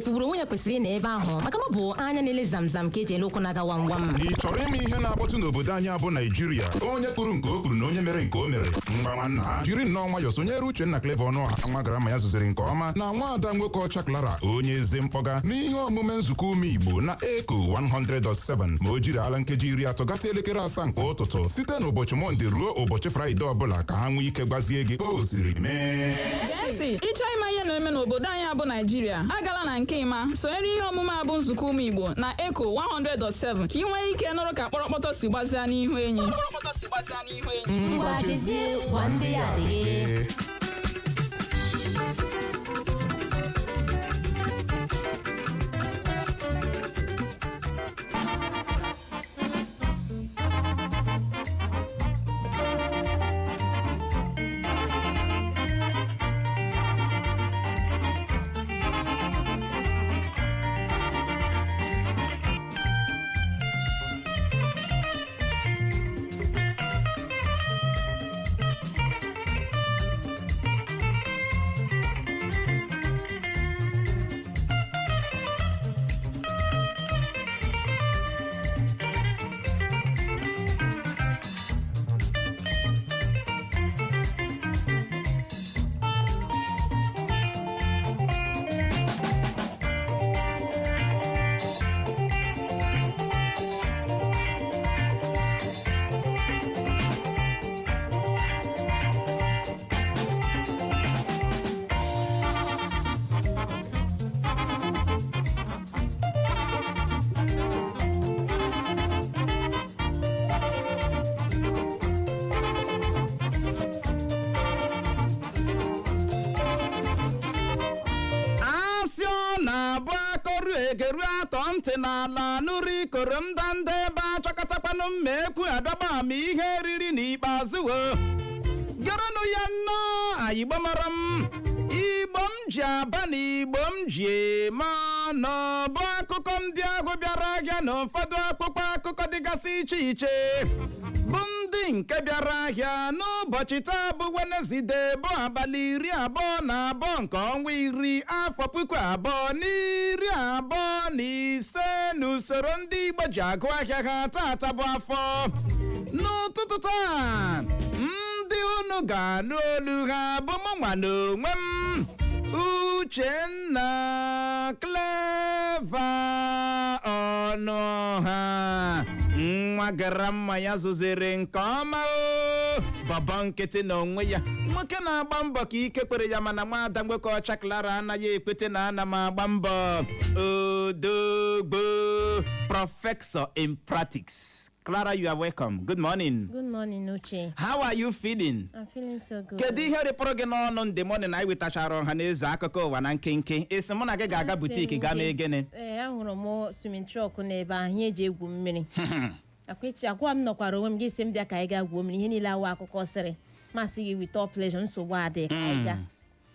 kwugburu onwe ya kwesịrị ịnọ ebe ahụ, maka na ọ bụ anya na-ele zamzam ka eji ele ụkwụ na-aga wam wam. Ị chọrọ ime ihe na-akpọtụ n'obodo anyị abụ Naijiria? Onye kwuru nke o kwuru na onye mere nke o mere. Mgba nwanna, jiri nnọọ nwayọọ sonyere Uchenna Clever Ọnụọha, nwa gara ma ya zụziri nke ọma, na nwaada nwoke ọcha Clara, onye eze mkpọga, n'ihe omume nzukọ ụmụ Igbo na Eko 100.7, ma o jiri ala nkeji 30 gata elekere 7 nke ụtụtụ, site n'ụbọchị Mọnde ruo ụbọchị Fraịde ọbụla, ka ha nwee ike gwazie gị ka o siri mee. Gee ntị, ịchọọ ịma ihe na-eme n'obodo anyị abụ Naijiria, agala na nke ịma sonyere ihe omume a bụ nzukọ ụmụ Igbo na Eko 100.7, ka ị nwee ike nụrụ ka kpọrọkpọtọ si gbazia n'ihu enyi. Ngwa, chezie, gwa ndị ya adịghị. Asị ọ na-abụ akọrụ egeru atọ ntị n'ala nụrụ ikoro ndanda ebe achọkọtakwanụ mma ekwu abịagba ama ihe riri n'ikpeazụ. O gerenụ ya nnọọ. Ayigbo mara m, Igbo m ji aba na Igbo m ji eme ọnụ, bụ akụkọ ndị ahụ bịara ahịa na ụfọdụ akwụkwọ akụkọ dịgasị iche iche, bụ ndị nke bịara ahịa n'ụbọchị taa bụ Wenezide, bụ abalị 22 nke ọnwa 10, afọ 2025 n'usoro ndị Igbo ji agụ ahịa ha. Tata bụ afọ. N'ụtụtụ taa, ndị unu ga-anụ olu ha bụ mụnwa na onwe m, Uchenna Clever Ọnụọha, nwa gara mma ya zụziri nke ọma, o bọbọ nkịtị na onwe ya, nwoke na-agba mbọ ka ike kwere ya, mana nwaada nwoke ọcha Clara anaghị ekwete na ana m agba mbọ. Odogbo professor in practice. Clara, you are welcome. Good morning. Good morning, Uche. How are you feeling? I'm feeling so good. Kedu ihe rịpụrụ gị n'ọnụ ndị morning? Anyị wetachara ọha na eze akụkọ ụwa na nkenke. Esi mụ na gị ga-aga boutique gaa mee gịnị? Ee, ahụrụ m swimming truck n'ebe ahụ, ihe eji egwu mmiri. Akwa akwa m nọkwara onwe m, gị sị m bịa ka anyị gaa gwuo mmiri. Ihe niile awa akụkọ sịrị masị gị, with all pleasure, nsogbu adịghị, ka anyị gaa.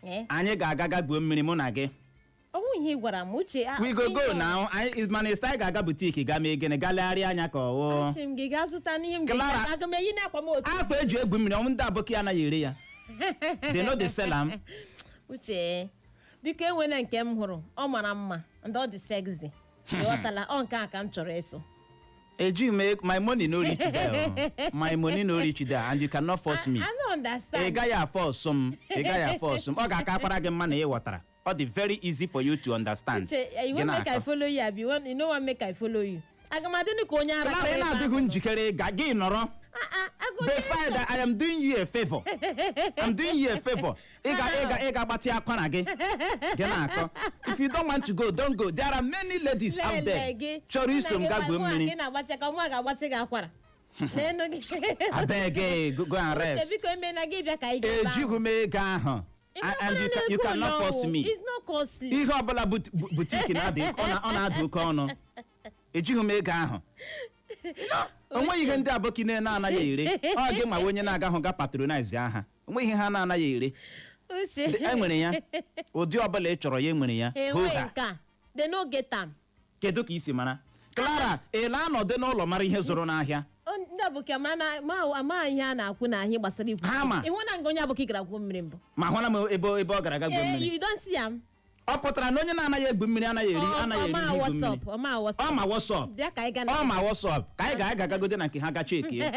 Ee. Anyị ga-aga ga gwuo mmiri, mụ na gị. Ọ bụ ihe ị gwara m, Uche. We go go now. Anyị mana esi anyị ga-aga boutique gaa mee gịnị? Gaa legharịa anya ka ọwụ? Asị m gị gaa zụta n'ihe m Clara. ga-aga m eyi n'akwa m otu. Akwa eji egwu mmiri, ọnwụ ndị aboki anaghị ere ya. They no dey sell am. Uche, biko, enwela nke m hụrụ, ọ mara mma and ọ dị sexy, ịghọtala? Ọ nke a ka m chọrọ ịsụ. Ejighị m my money no reach there o. My money no reach there and you cannot force me. I don't understand. Ị gaghị afọ m, ị gaghị afọ m. Ọ ga-aka akpara gị mma na ị ghọtara. Ọ dị very easy for you to understand. Uche, you Gị want make I na-akọ. follow you, abi you no want make I follow you? Aga m adị ka onye ara Clara, ị kọrọ ebe na-adịghị ahụ. njikere ịga, gị nọrọ. Ah, ah, agụ Beside, I am doing you a favor. I'm doing you a favor. Ị ga gbatị akwara gị, gị na-akọ. If you don't want to go, don't go. There are many ladies out there Lele gị. chọrọ iso m gaa gwuo mmiri. Gị na-agbatị aka, mụ ga-agbatị gị akwara n'enu gị. Abeg, go, go and Uche, rest. biko, emena gị bịa ka anyị gaa ebe ahụ. Ejighị m ego ahụ. And you cannot force me. It's not costly. Ihe ọbụla boutique na-adị, ọ na-ada oke ọnụ. Ejighị m ego ahụ. O nweghị ihe ndị aboki na-anaghị ere. Ọ gị ma onye na-agahụ ga patronize aha. O nweghị ihe ha na-anaghị ere. Uche. E nwere ya, ụdị ọbụla ị chọrọ ya, enwere ya. Enweghị Hoo ha. nke a. They no get am. Kedu ka i si mara, Clara? Ị na-anọdụ n'ụlọ mara ihe zụrụ n'ahịa? Ndị aboki ama na ma amaghị ihe a na-akwụ na ahịa gbasara ikwu. Ha ma. Ị hụ na nga onye aboki gara gwuo mmiri mbụ? Ma hụla m ebe ọ gara aga gwuo Eh, mmiri. you don see am. Ọ pụtara na onye na-anaghị egwu mmiri anaghị eri anaghị eri ọma ihe igwu mmiri? WhatsApp, ọma WhatsApp. Ọ ma WhatsApp. Bịa ka anyị gaa na Ọ ma WhatsApp ka anyị ga-agagode na nke ha gacha ekie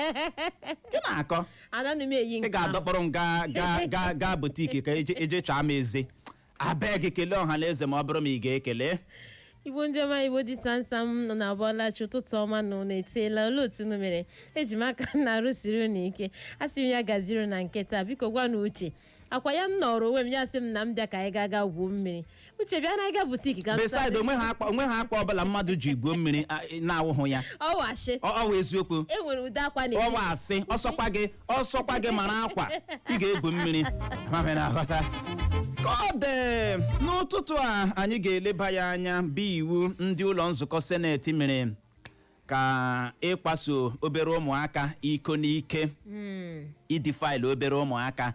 gị na-akọ. Anaghị m eyi Ị nke ahụ. ga-adọkpọrọ m gaa gaa gaa gaa boutique ka eje chaa m eze. Abeg, kelee ọha na eze ma ọ bụrụ ma ị ga-ekele. Igbo ndị ọma, Igbo dị samsam nọ na abọọlachi, ụtụtụ ọma nọ na etiela. Olee otu unu mere? Eji m aka na arụsiri unu ike. A sị m ya gaziri na nke taa. Biko gwa na Uche akwa ya m nọrọ onwe m, ya sị m na m bịa ka anyị ga-aga gwuo mmiri. Uche, bịa na ịga boutique ka m Beside, onwe ha akpa ọbụla mmadụ ji gwuo mmiri na-awụhụ ya. Ọ washi. Ọ wụ eziokwu. E nwere ụdị akwa na-eji. Ọwa asị, ọsọkwa gị, ọsọkwa gị mara akwa ị ga-egwu mmiri. Amami na-aghọta ka ọ dị n'ụtụtụ a. Anyị ga-eleba ya anya bụ iwu ndị ụlọ nzukọ seneti mere ka ịkwaso obere ụmụaka iko n'ike, ịdị faịlụ obere ụmụaka.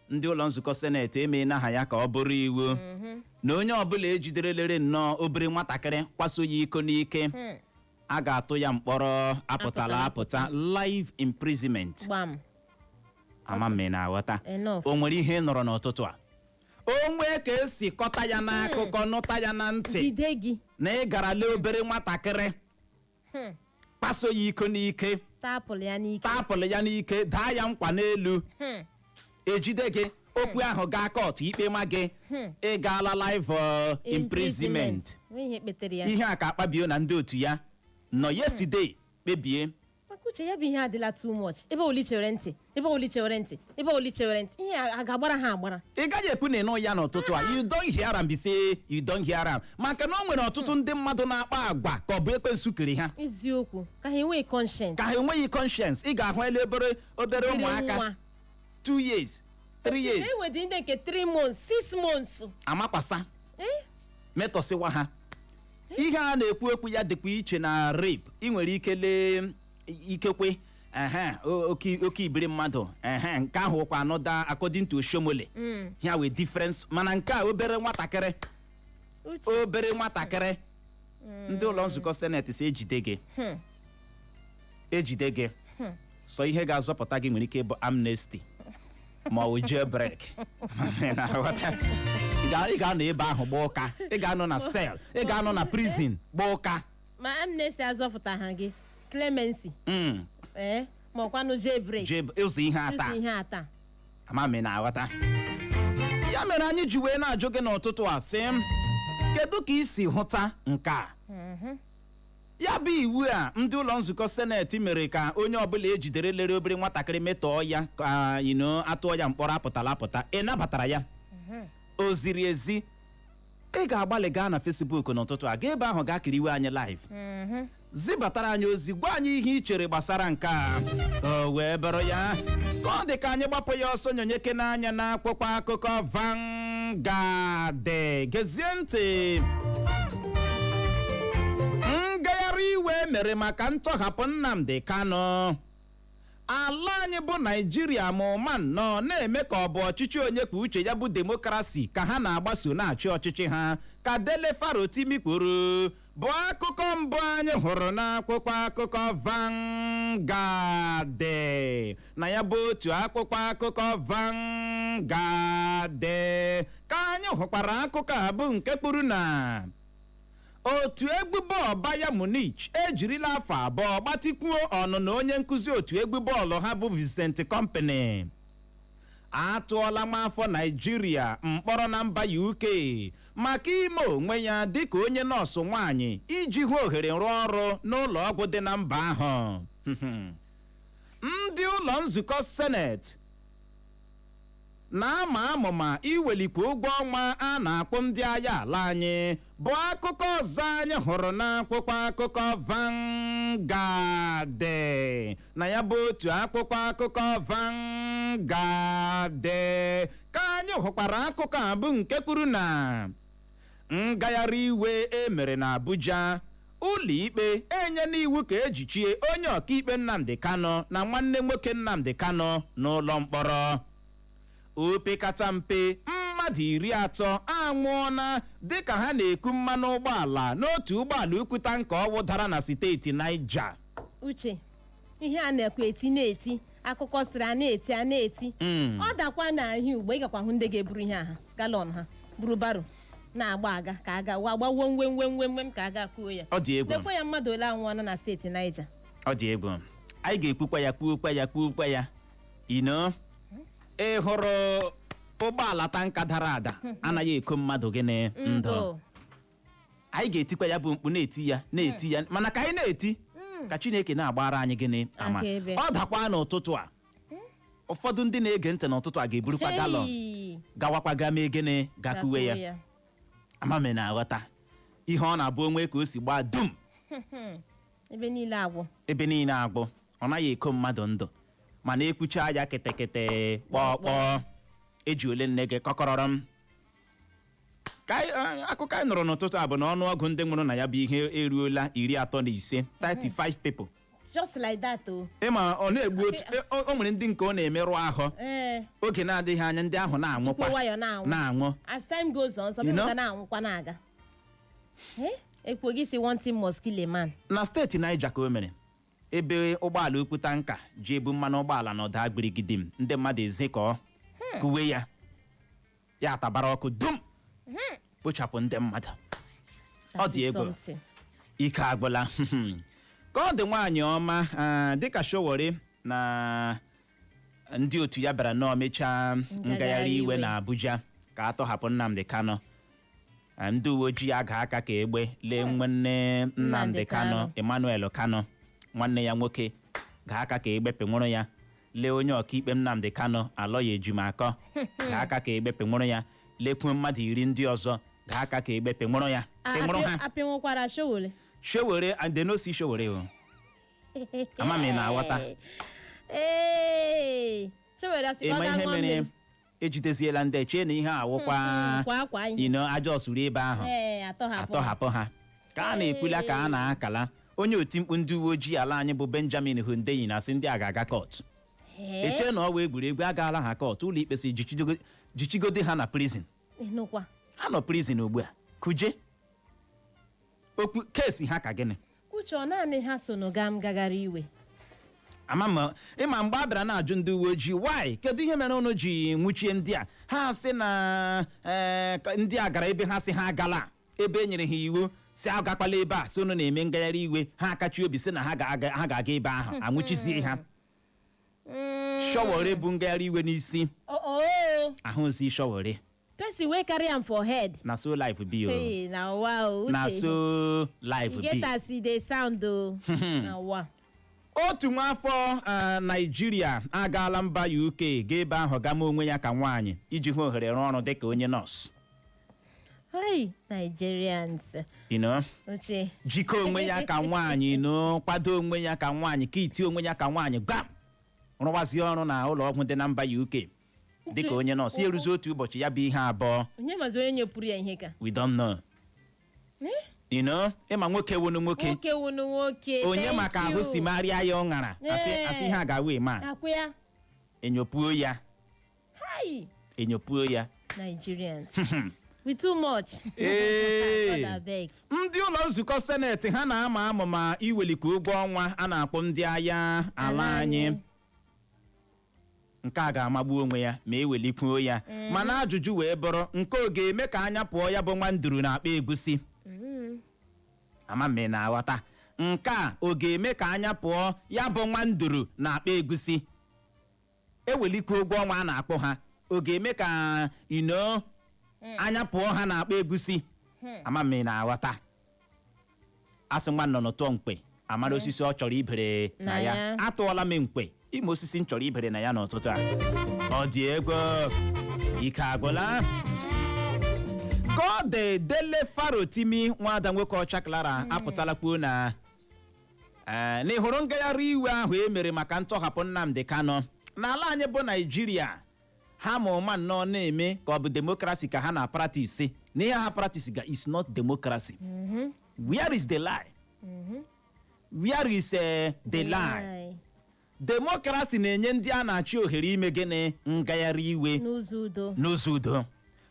Ndị ụlọ nzukọ seneti emeela aha ya ka ọ bụrụ iwu na onye ọbụla ejidere lere nnọọ obere nwatakịrị kwaso ya iko n'ike, a ga-atụ ya mkpọrọ apụtala apụta, life imprisonment. Gbam. Ama m ị na-aghọta. Enough. O nwere ihe ị nọrọ n'ụtụtụ a, o nwee ka esi kọta ya n'akụkọ, nụta ya na ntị Jide gị na ị gara lee obere nwatakịrị, kpaso ya iko n'ike, tapụlụ ya n'ike, tapụlụ ya n'ike, daa ya nkwa n'elu, ejide gị, okwu ahụ gaa kọtụ, ikpe ma gị, ị gaala life imprisonment. Nwee ihe kpetere ya. Ihe a ka akpabio na ndị otu ya nọ yesterday kpebie. Maka uche ya bụ ihe adịla too much. Ebe oli chere ntị, ebe oli chere ntị, ebe oli chere ntị, ihe a ga-agbara ha agbara. Ị gaghị ekwu na ịnụ ya n'ụtụtụ a. You don hear am be say you don hear am, maka na o nwere ọtụtụ ndị mmadụ na-akpa agwa ka ọ bụ ekwensu kiri ha. Eziokwu, ka ha enweghị conscience. Ka ha enweghị conscience. Ị ga-ahụ elu obere obere ụmụaka, nwa. 2 years, 3 years. Enwedị ndị nke 3 months, 6 months. Amakwasa Eh? metọsịwa ha. Ihe a na-ekwu okwu ya dịkwa iche na rape. Ị nwere ike lee ikekwe ehe oke oke ibiri mmadụ ehe, nke ahụ kwa anọda according to Oshiomhole ya wee difference, mana nke a obere nwatakịrị. Uche. Obere nwatakịrị, ndị ụlọ nzukọ seneti si ejide gị, ejide gị, sọ ihe ga-azọpụta gị nwere ike ịbụ amnesty ma ọ bụ jailbreak. Ị na-aghọta? Ị ga-anọ ebe ahụ gba ụka, ị ga-anọ na cell, ị ga-anọ na prison gba ụka. Ma amnesty azọpụta ha gị, clemency ee, ma ọkwanụ jailbreak. Ụzọ ihe ata. Ụzọ ihe ata. Ama m ị na-aghọta. Ya mere anyị ji wee na-ajụ gị n'ụtụtụ a sị m, kedu ka ị si hụta nke a, ya bụ iwu a ndị ụlọ nzukọ seneti mere ka onye ọbụla ejidere lere obere nwatakịrị metọọ ya ka atụọ ya mkpọrọ apụtala apụta? Ị nabatara ya? O ziri ezi? Ị ga-agbalị gaa na Facebook n'ụtụtụ a, gaa ebe ahụ gaa kiriwe anyị live, zibatara anyị ozi, gwa anyị ihe ị chere gbasara nke a. O wee bụrụ ya ka ọ dị ka anyị gbapụ ya ọsọ nyonyeke n'anya na akwụkwọ akụkọ Vanguard. Gezie ntị. Ngagharị iwe mere maka ntọhapụ Nnamdi Kanu. Ala anyị bụ Naijiria ma ụma nnọọ na-eme ka ọ bụ ọchịchị onye kwuo uche ya bụ democracy ka ha na-agbaso na-achị ọchịchị ha, ka Dele Farotimi kwuru, bụ akụkọ mbụ anyị hụrụ n'akwụkwọ akụkọ Vanguard. Na ya bụ otu akwụkwọ akụkọ Vanguard ka anyị hụkwara akụkọ a bụ nke kwuru na otu egwu bọọlụ Bayern Munich ejirila afọ 2 gbatịkwuo ọnụnọ onye nkụzi otu egwu bọọlụ ha bụ Vincent Kompany. Atụọla nwaafọ Naijiria mkpọrọ na mba UK maka ime onwe ya dịka onye nọọsụ nwaanyị iji hụ ohere rụọ ọrụ n'ụlọ ọgwụ dị na mba ahụ. Ndị ụlọ nzukọ seneti na-ama amụma iwelikwa ụgwọ ọnwa a na-akwụ ndị agha ala anyị, bụ akụkọ ọzọ anyị hụrụ n'akwụkwọ akụkọ Vanguard. Na ya bụ otu akwụkwọ akụkọ Vanguard ka anyị hụkwara akụkọ a bụ nke kwuru na ngagharị iwe e mere na Abuja, ụlọikpe enyela iwu ka ejichie onye ọkaikpe Nnamdi Kanu na nwanne nwoke Nnamdi Kanu n'ụlọ mkpọrọ. Opekata mpe mmadụ 30 anwụọna dịka ha na-eku mmanụ ụgbọala n'otu ụgbọala ukwu tanker ọwụ dara na steeti Niger. Uche, ihe a na-ekwe eti na-eti, akụkọ sịrị a na-eti a na-eti, ọ dakwa na ahịa ugbo, ị gakwa hụ ndị ga-eburu ihe a ha gallon ha buru barrow. Na-agba aga ka aga wa gbawuo nwe nwe nwe nwe m ka aga kwuo ya. Ọ dị egwu. Lekwa ya, mmadụ ole anwụọla na steeti Niger? Ọ dị egwu. Anyị ga-ekwukwa ya, kwuokwa ya, kwuokwa ya. Ino ị hụrụ ụgbọala tanker dara ada anaghị eko mmadụ gịnị? Ndụ. Anyị ga-etikwa ya bụ mkpu, na-eti ya, na-eti ya, mana ka anyị na-eti ka Chineke na-agbara anyị gịnị? Ama. Akaebe. Ọ dakwa n'ụtụtụ a, ụfọdụ ndị na-ege ntị n'ụtụtụ a ga-eburukwa gallon Hey! gawakwa ga mee gịnị? Gakuwe ya. Amame na-aghọta ihe ọ na-abụ onwe ka o si gbaa dum. Ebe niile agwụ. Ebe niile agbụ. Ọ naghị eko mmadụ ndụ, mana ekwucha ya kịtịkịtị kpọọ kpọọ eji ole nne gị kọkọrọrọ m. Ka akụkọ anyị nụrụ n'ụtụtụ a bụ na ọnụọgụ ndị nwụrụ na ya bụ ihe eruola 35, 35 people. Just like that o. Ịma ọ na-egbu otu o nwere ndị nke ọ na-emerụ ahụ. Oge na-adịghị anya, ndị ahụ na-anwụkwa. Jikwa nwayọọ na-anwụ. Na-anwụ. As time goes on, some You people know? ga na-anwụkwa na-aga. Ekwo gị si one thing must kill a man. Na steeti Niger ka o mere, ebe ụgbọala ukwu tanker ji ebu mmanụ ụgbọala na ọda gbirigidi m, ndị mmadụ ezekọọ kuwe ya, ya tabara ọkụ dum, kpochapụ ndị mmadụ. Ọ dị That is egwu. something. Ike agwụla. Ka ọ dị, nwaanyị ọma, dịka Sowore na ndị otu ya bịara nọọ mechaa ngagharị iwe iwe. na Abuja ka a tọhapụ Nnamdi Kanu, ndị uwe ojii aga aka ka egbe lee nwanne Nnamdi Nnamdi Kanu, Kanu. Emmanuel Kanu, nwanne ya nwoke, gaa aka ka egbe penwụrụ ya. Lee onye ọkaikpe Nnamdi Kanu, Aloy Ejimakor, gaa aka ka egbe penwụrụ ya. Lekwuo mmadụ 10 ndị ọzọ, gaa aka ka egbe penwụrụ ya, penwụrụ ha. Apịnwụkwara Sowore? Sowore and they no see Sowore o. Ama m ị na-aghọta. Ee, Sowore asị ka ọ Ịma gaa ihe ṅụọ mere mmiri. Ejideziela ndị chee na ihe awụkwa Kwa akwa ihe. ino aja ọsụrụ ebe ahụ. Ee, atọhapụ. Atọhapụ ha. Ka a na-ekwula ka a na-akala, onye otimkpu ndị uwe ojii ala anyị bụ Benjamin Hundeyin na-asị ndị a ga-aga court. Ee, Echee na ọwa egwuregwu. Agaala ha court, ụlọ ikpe si jichigode ha na prison. Ịnụkwa. Ha nọ prison ugbu a. Kuje okwu kesi ha ka gịnị? Uche, ọ naanị ha so n'ụga m gagara iwe? Ama m ịma mgbe a bịara na-ajụ ndị uwe ojii, why, kedu ihe mere unu ji nwụchie ndị a? Ha sị na ka ndị a gara ebe ha sị ha agala, ebe e nyere ha iwu si agakwala ebe a, si unu na-eme ngagharị iwe. Ha akachi obi sị na ha ga-aga ebe ahụ, anwụchizie ha. Sowore bụ ngagharị iwe n'isi. Oh, oh. Ahụzi Sowore. Person wey carry am for head. Na so life be o. Hey, na wow. Uche. Na so life E be. get as e dey sound o. Na wa. Otu nwaafọ Naijiria agaala mba UK, gaa ebe ahụ gama onwe ya ka nwaanyị iji hụ ohere rụọ ọrụ dịka onye nọọsụ. Hi, Nigerians. You know? Uche. Jikọ onwe ya ka nwaanyị, no kwado onwe ya ka nwaanyị, ka iti onwe ya ka nwaanyị, gbam, rụwazie ọrụ na ụlọ ọgwụ dị na mba UK dịka onye nọọsụ. Ya eruzi otu ụbọchị, ya bụ ihe abụọ. Onye mazi onye nyepụrụ ya ihe ka? We don't know. Eh? You know? Ịma nwoke wụnụ nwoke. Nwoke wụnụ nwoke. Onye Thank maka ahụ you. si marịa ya ọ ṅara asị. Eh. Asị ihe a ga-awa ma Akwụ ya. Enyopuo ya. Hi, Enyopuo ya. Nigerians. We too much. Ee. God abeg. Ndị ụlọ nzukọ seneti ha na-ama amụma iwelikwa ụgwọ ọnwa a na-akwụ ndị agha ala Ala anyị. anyị. Nke a ga-amagbu onwe ya ma ewelikwuo ya, mana ajụjụ wee bụrụ, nke ọ ga-eme ka anya pụọ ya bụ nwa nduru na-akpa egusi? Ama m ị na-aghọta. Nke a ọ ga-eme ka anya pụọ ya bụ nwa nduru na-akpa egusi? Ewelikwa ụgwọ ọnwa a na-akpụ ha, ọ ga-eme ka ino anya pụọ ha na-akpa egusi? Ama m ị na-aghọta. Asị nwa nnụnụ tụọ mkpe, amara osisi ọ chọrọ ibere na Na ya. ya. Atụọla m mkpe ime osisi m chọrọ ibere na ya n'ụtụtụ a. Ọ dị ego, ike agwụla. Ka ọ dị, Dele Farotimi, nwada nwoke ọcha Clara, apụtala kwuo na na ị hụrụ ngagharị iwe ahụ e mere maka ntọhapụ Nnamdi Kanu n'ala anyị bụ Naijiria, ha ma ụma nnọọ na-eme ka ọ bụ democracy ka ha na practice, na ihe ha practice ga is not democracy. Where is the lie? Where is the lie? Democracy na-enye ndị a na-achị ohere ime gịnị? Ngagharị iwe. N'ụzọ udo. N'ụzọ udo.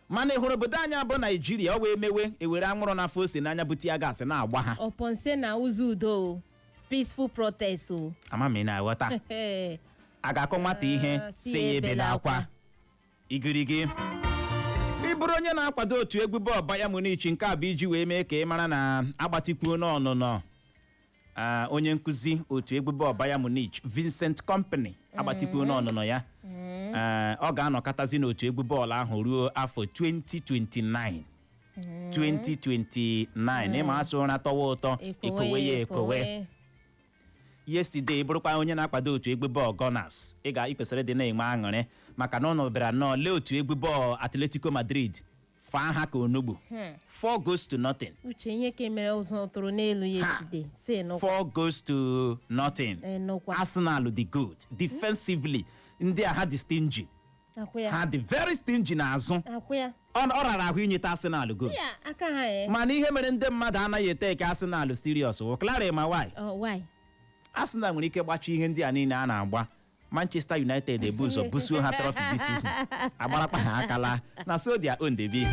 Mana ị hụrụ obodo anyị bụ Naijiria, ọ wee mewe ewere anwụrụ n'afọ ose n'anya bụ tear gas na-agba ha. Ọpọnse na ụzọ udo o. Peaceful protest o. Ama m ị na-aghọta. A ga-akọ nwata ihe Ah, si ya ebe na akwa igirigi. Ị Bụrụ onye na-akwado otu egwu bọọlụ Bayern Munich, nke a bụ iji wee mee ka ị mara na agbatịkwuo n'ọnụnọ onye nkụzi otu egwu bọọlụ Bayern Munich, Vincent Kompany, agbatịkwuo n'ọnụnọ ya. Ọ ga-anọkọtazi n'otu egwu bọọlụ ahụ ruo afọ 2029. 2029. Ịma asụ ụra tọwa ụtọ, ekowe ya ekowe. Yesterday, bụrụkwa onye na-akwado otu egwu bọọlụ Gunners, ị ga ikwesịrị dị na-enwe aṅụrị maka na ụnụ bịara nnọọ lee otu egwu bọọlụ Atletico Madrid faa ha ka onugbu, 4 goals to nothing. Uche, ihe ka mere ụzọ tụrụ n'elu yesterday si nụkwa. 4 goals to nothing. Nụkwa. Arsenal dị good defensively. Ndị a, ha dị stingy. Akwụ ya. Ha dị very stingy n'azụ. Akwụ ya. Ọ rara ahụ inyeta Arsenal goal. Ya aka ha Mana ihe mere ndị mmadụ anaghị eteke Arsenal serious wụ, Clara, ma why? Oh, why? Arsenal nwere ike gbachi ihe ndị a niile a na-agba. Manchester United ebu ụzọ busuo ha trophy this season, agbarakpa ha akala na so their own dey be.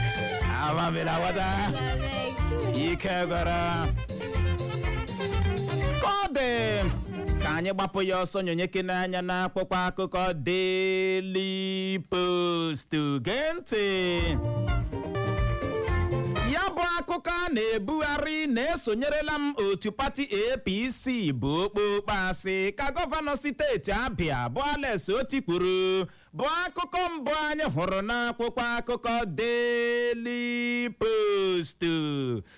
Amamina wada ike gwara ka ọ dị ka anyị gbapụ ya ọsọ nyonyeke n'anya n'akwụkwọ akụkọ Daily Post. Gee ntị, ya bụ akụkọ a na-ebugharị na-esonyerela m otu pati APC bụ okpokpo asị, ka gọvanọ steeti Abịa bụ Alex Otti kwuru, bụ akụkọ mbụ anyị hụrụ n'akwụkwọ akụkọ Daily Post.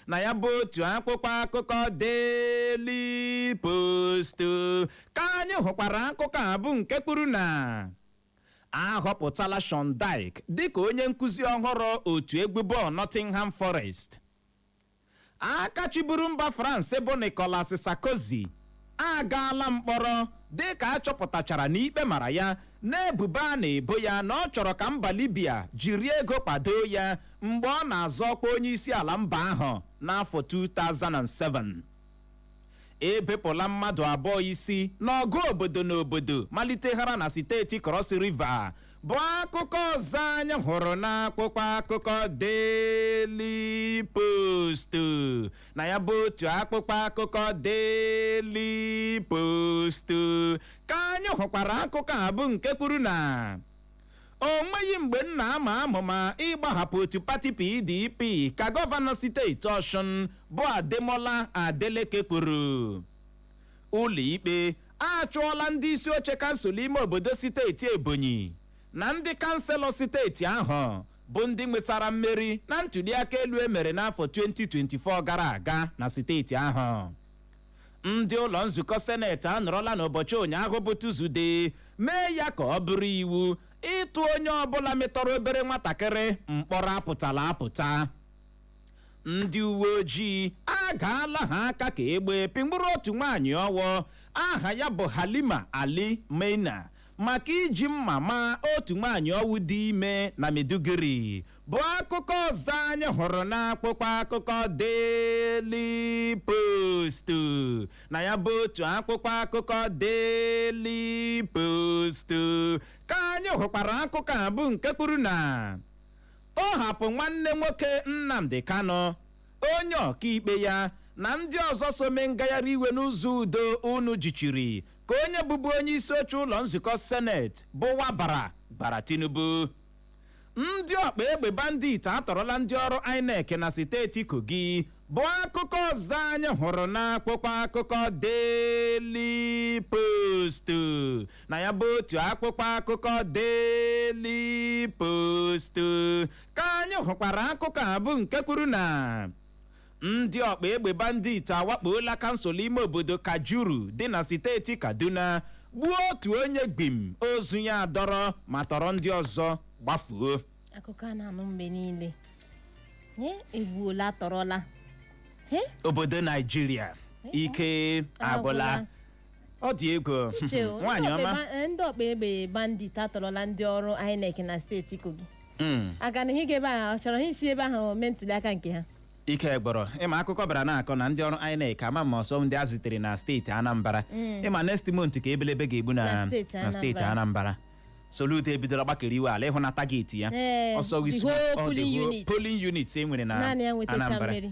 Na ya bụ otu akwụkwọ akụkọ Daily Post ka anyị hụkwara akụkọ a bụ nke kwuru na ahọpụtala Sean Dyche dịka onye nkụzi ọhụrụ otu egwu bọọlụ Nottingham Forest. Aka chịburu mba France bụ Nicolas Sarkozy agaala mkpọrọ dịka a chọpụtachara n'ikpe mara ya n'ebubo a na-ebo ya na ọ chọrọ ka mba Libya jiri ego kwado ya mgbe ọ na-azọ ọkwa onye isi ala mba ahụ n'afọ 2007. Ebepụla mmadụ 2 isi n'ọgụ obodo na obodo maliteghara na steeti Cross River, bụ akụkọ ọzọ anyị hụrụ n'akwụkwọ akụkọ Daily Post. Na ya bụ otu akwụkwọ akụkọ Daily Post ka anyị hụkwara akụkọ a bụ nke kwuru na o nweghị mgbe m na-ama amụma ịgbahapụ otu pati PDP, ka gọvanọ steeti Ọshụn bụ Ademola Adeleke kwuru. Ụlọikpe achụọla ndị isi oche kansụl ime obodo steeti Ebonyi na ndị kanselọ steeti ahụ bụ ndị nwetara mmeri na ntụliaka elu emere n'afọ 2024 gara aga na steeti ahụ. Ndị ụlọ nzukọ seneti anọrọla n'ụbọchị ụnyaahụ bụ Tuzdee mee ya ka ọ bụrụ iwu ịtụ onye ọbụla metọrọ obere nwatakịrị mkpọrọ apụtala apụta. Ndị uwe ojii agaala ha aka ka egbe pịgburu otu nwaanyị ọwọ aha ya bụ Halima Ali Maina maka iji mma maa otu nwaanyị ọwụ dị ime na Maiduguri, bụ akụkọ ọzọ anyị hụrụ n'akwụkwọ akụkọ Daily Post. Na ya bụ otu akwụkwọ akụkọ Daily Post ka anyị hụkwara akụkọ a bụ nke kwuru na tọhapụ nwanne nwoke Nnamdi Kanu, onye ọkaikpe ya na ndị ọzọ so mee ngagharị iwe n'ụzọ udo unu jichiri, ka onye bụbu onye isi oche ụlọ nzukọ seneti bụ Wabara gbara Tinubu. Ndị ọkpa egbe bandit atọrọla ndị ọrụ INEC na steeti Kogi, bụ akụkọ ọzọ anyị hụrụ n'akwụkwọ akụkọ Daily Post. Na ya bụ otu akwụkwọ akụkọ Daily Post ka anyị hụkwara akụkọ a bụ nke kwuru na ndị ọkpa egbe bandit awakpola kansụl ime obodo Kajuru dị na steeti Kaduna, gbuo otu onye gbim, ozu ya adọrọ ma tọrọ ndị ọzọ gbafuo. Akụkọ a na-anụ mgbe niile. Egbuola, tọrọla. Obodo Naijiria, ike agwụla. Ọ dị egwu. Uche o, nwaanyị ndị ọkpa ọma. ndị ọkpa egbe bandit atọrọla ndị ọrụ INEC na steeti Kogi. Aga na ihe ga ebe ahụ ọ chọrọ ha isi ebe ahụ mee ntuli aka nke ha. Ike gbọrọ. Ịma akụkọ bịara na-akọ na ndị ọrụ INEC ama ma ọsọ ndị a zitere na steeti Anambra. Ịma next month ka ebelebe ga-egbu na Na steeti na steeti Anambra. Anambra. Soludo ebidola gbakere iwe ala ịhụ na target ya. Ee, ọsọ the isi whole ọ the polling whole unit. polling units e nwere na Naanị ya nwetacha Anambra. mmeri.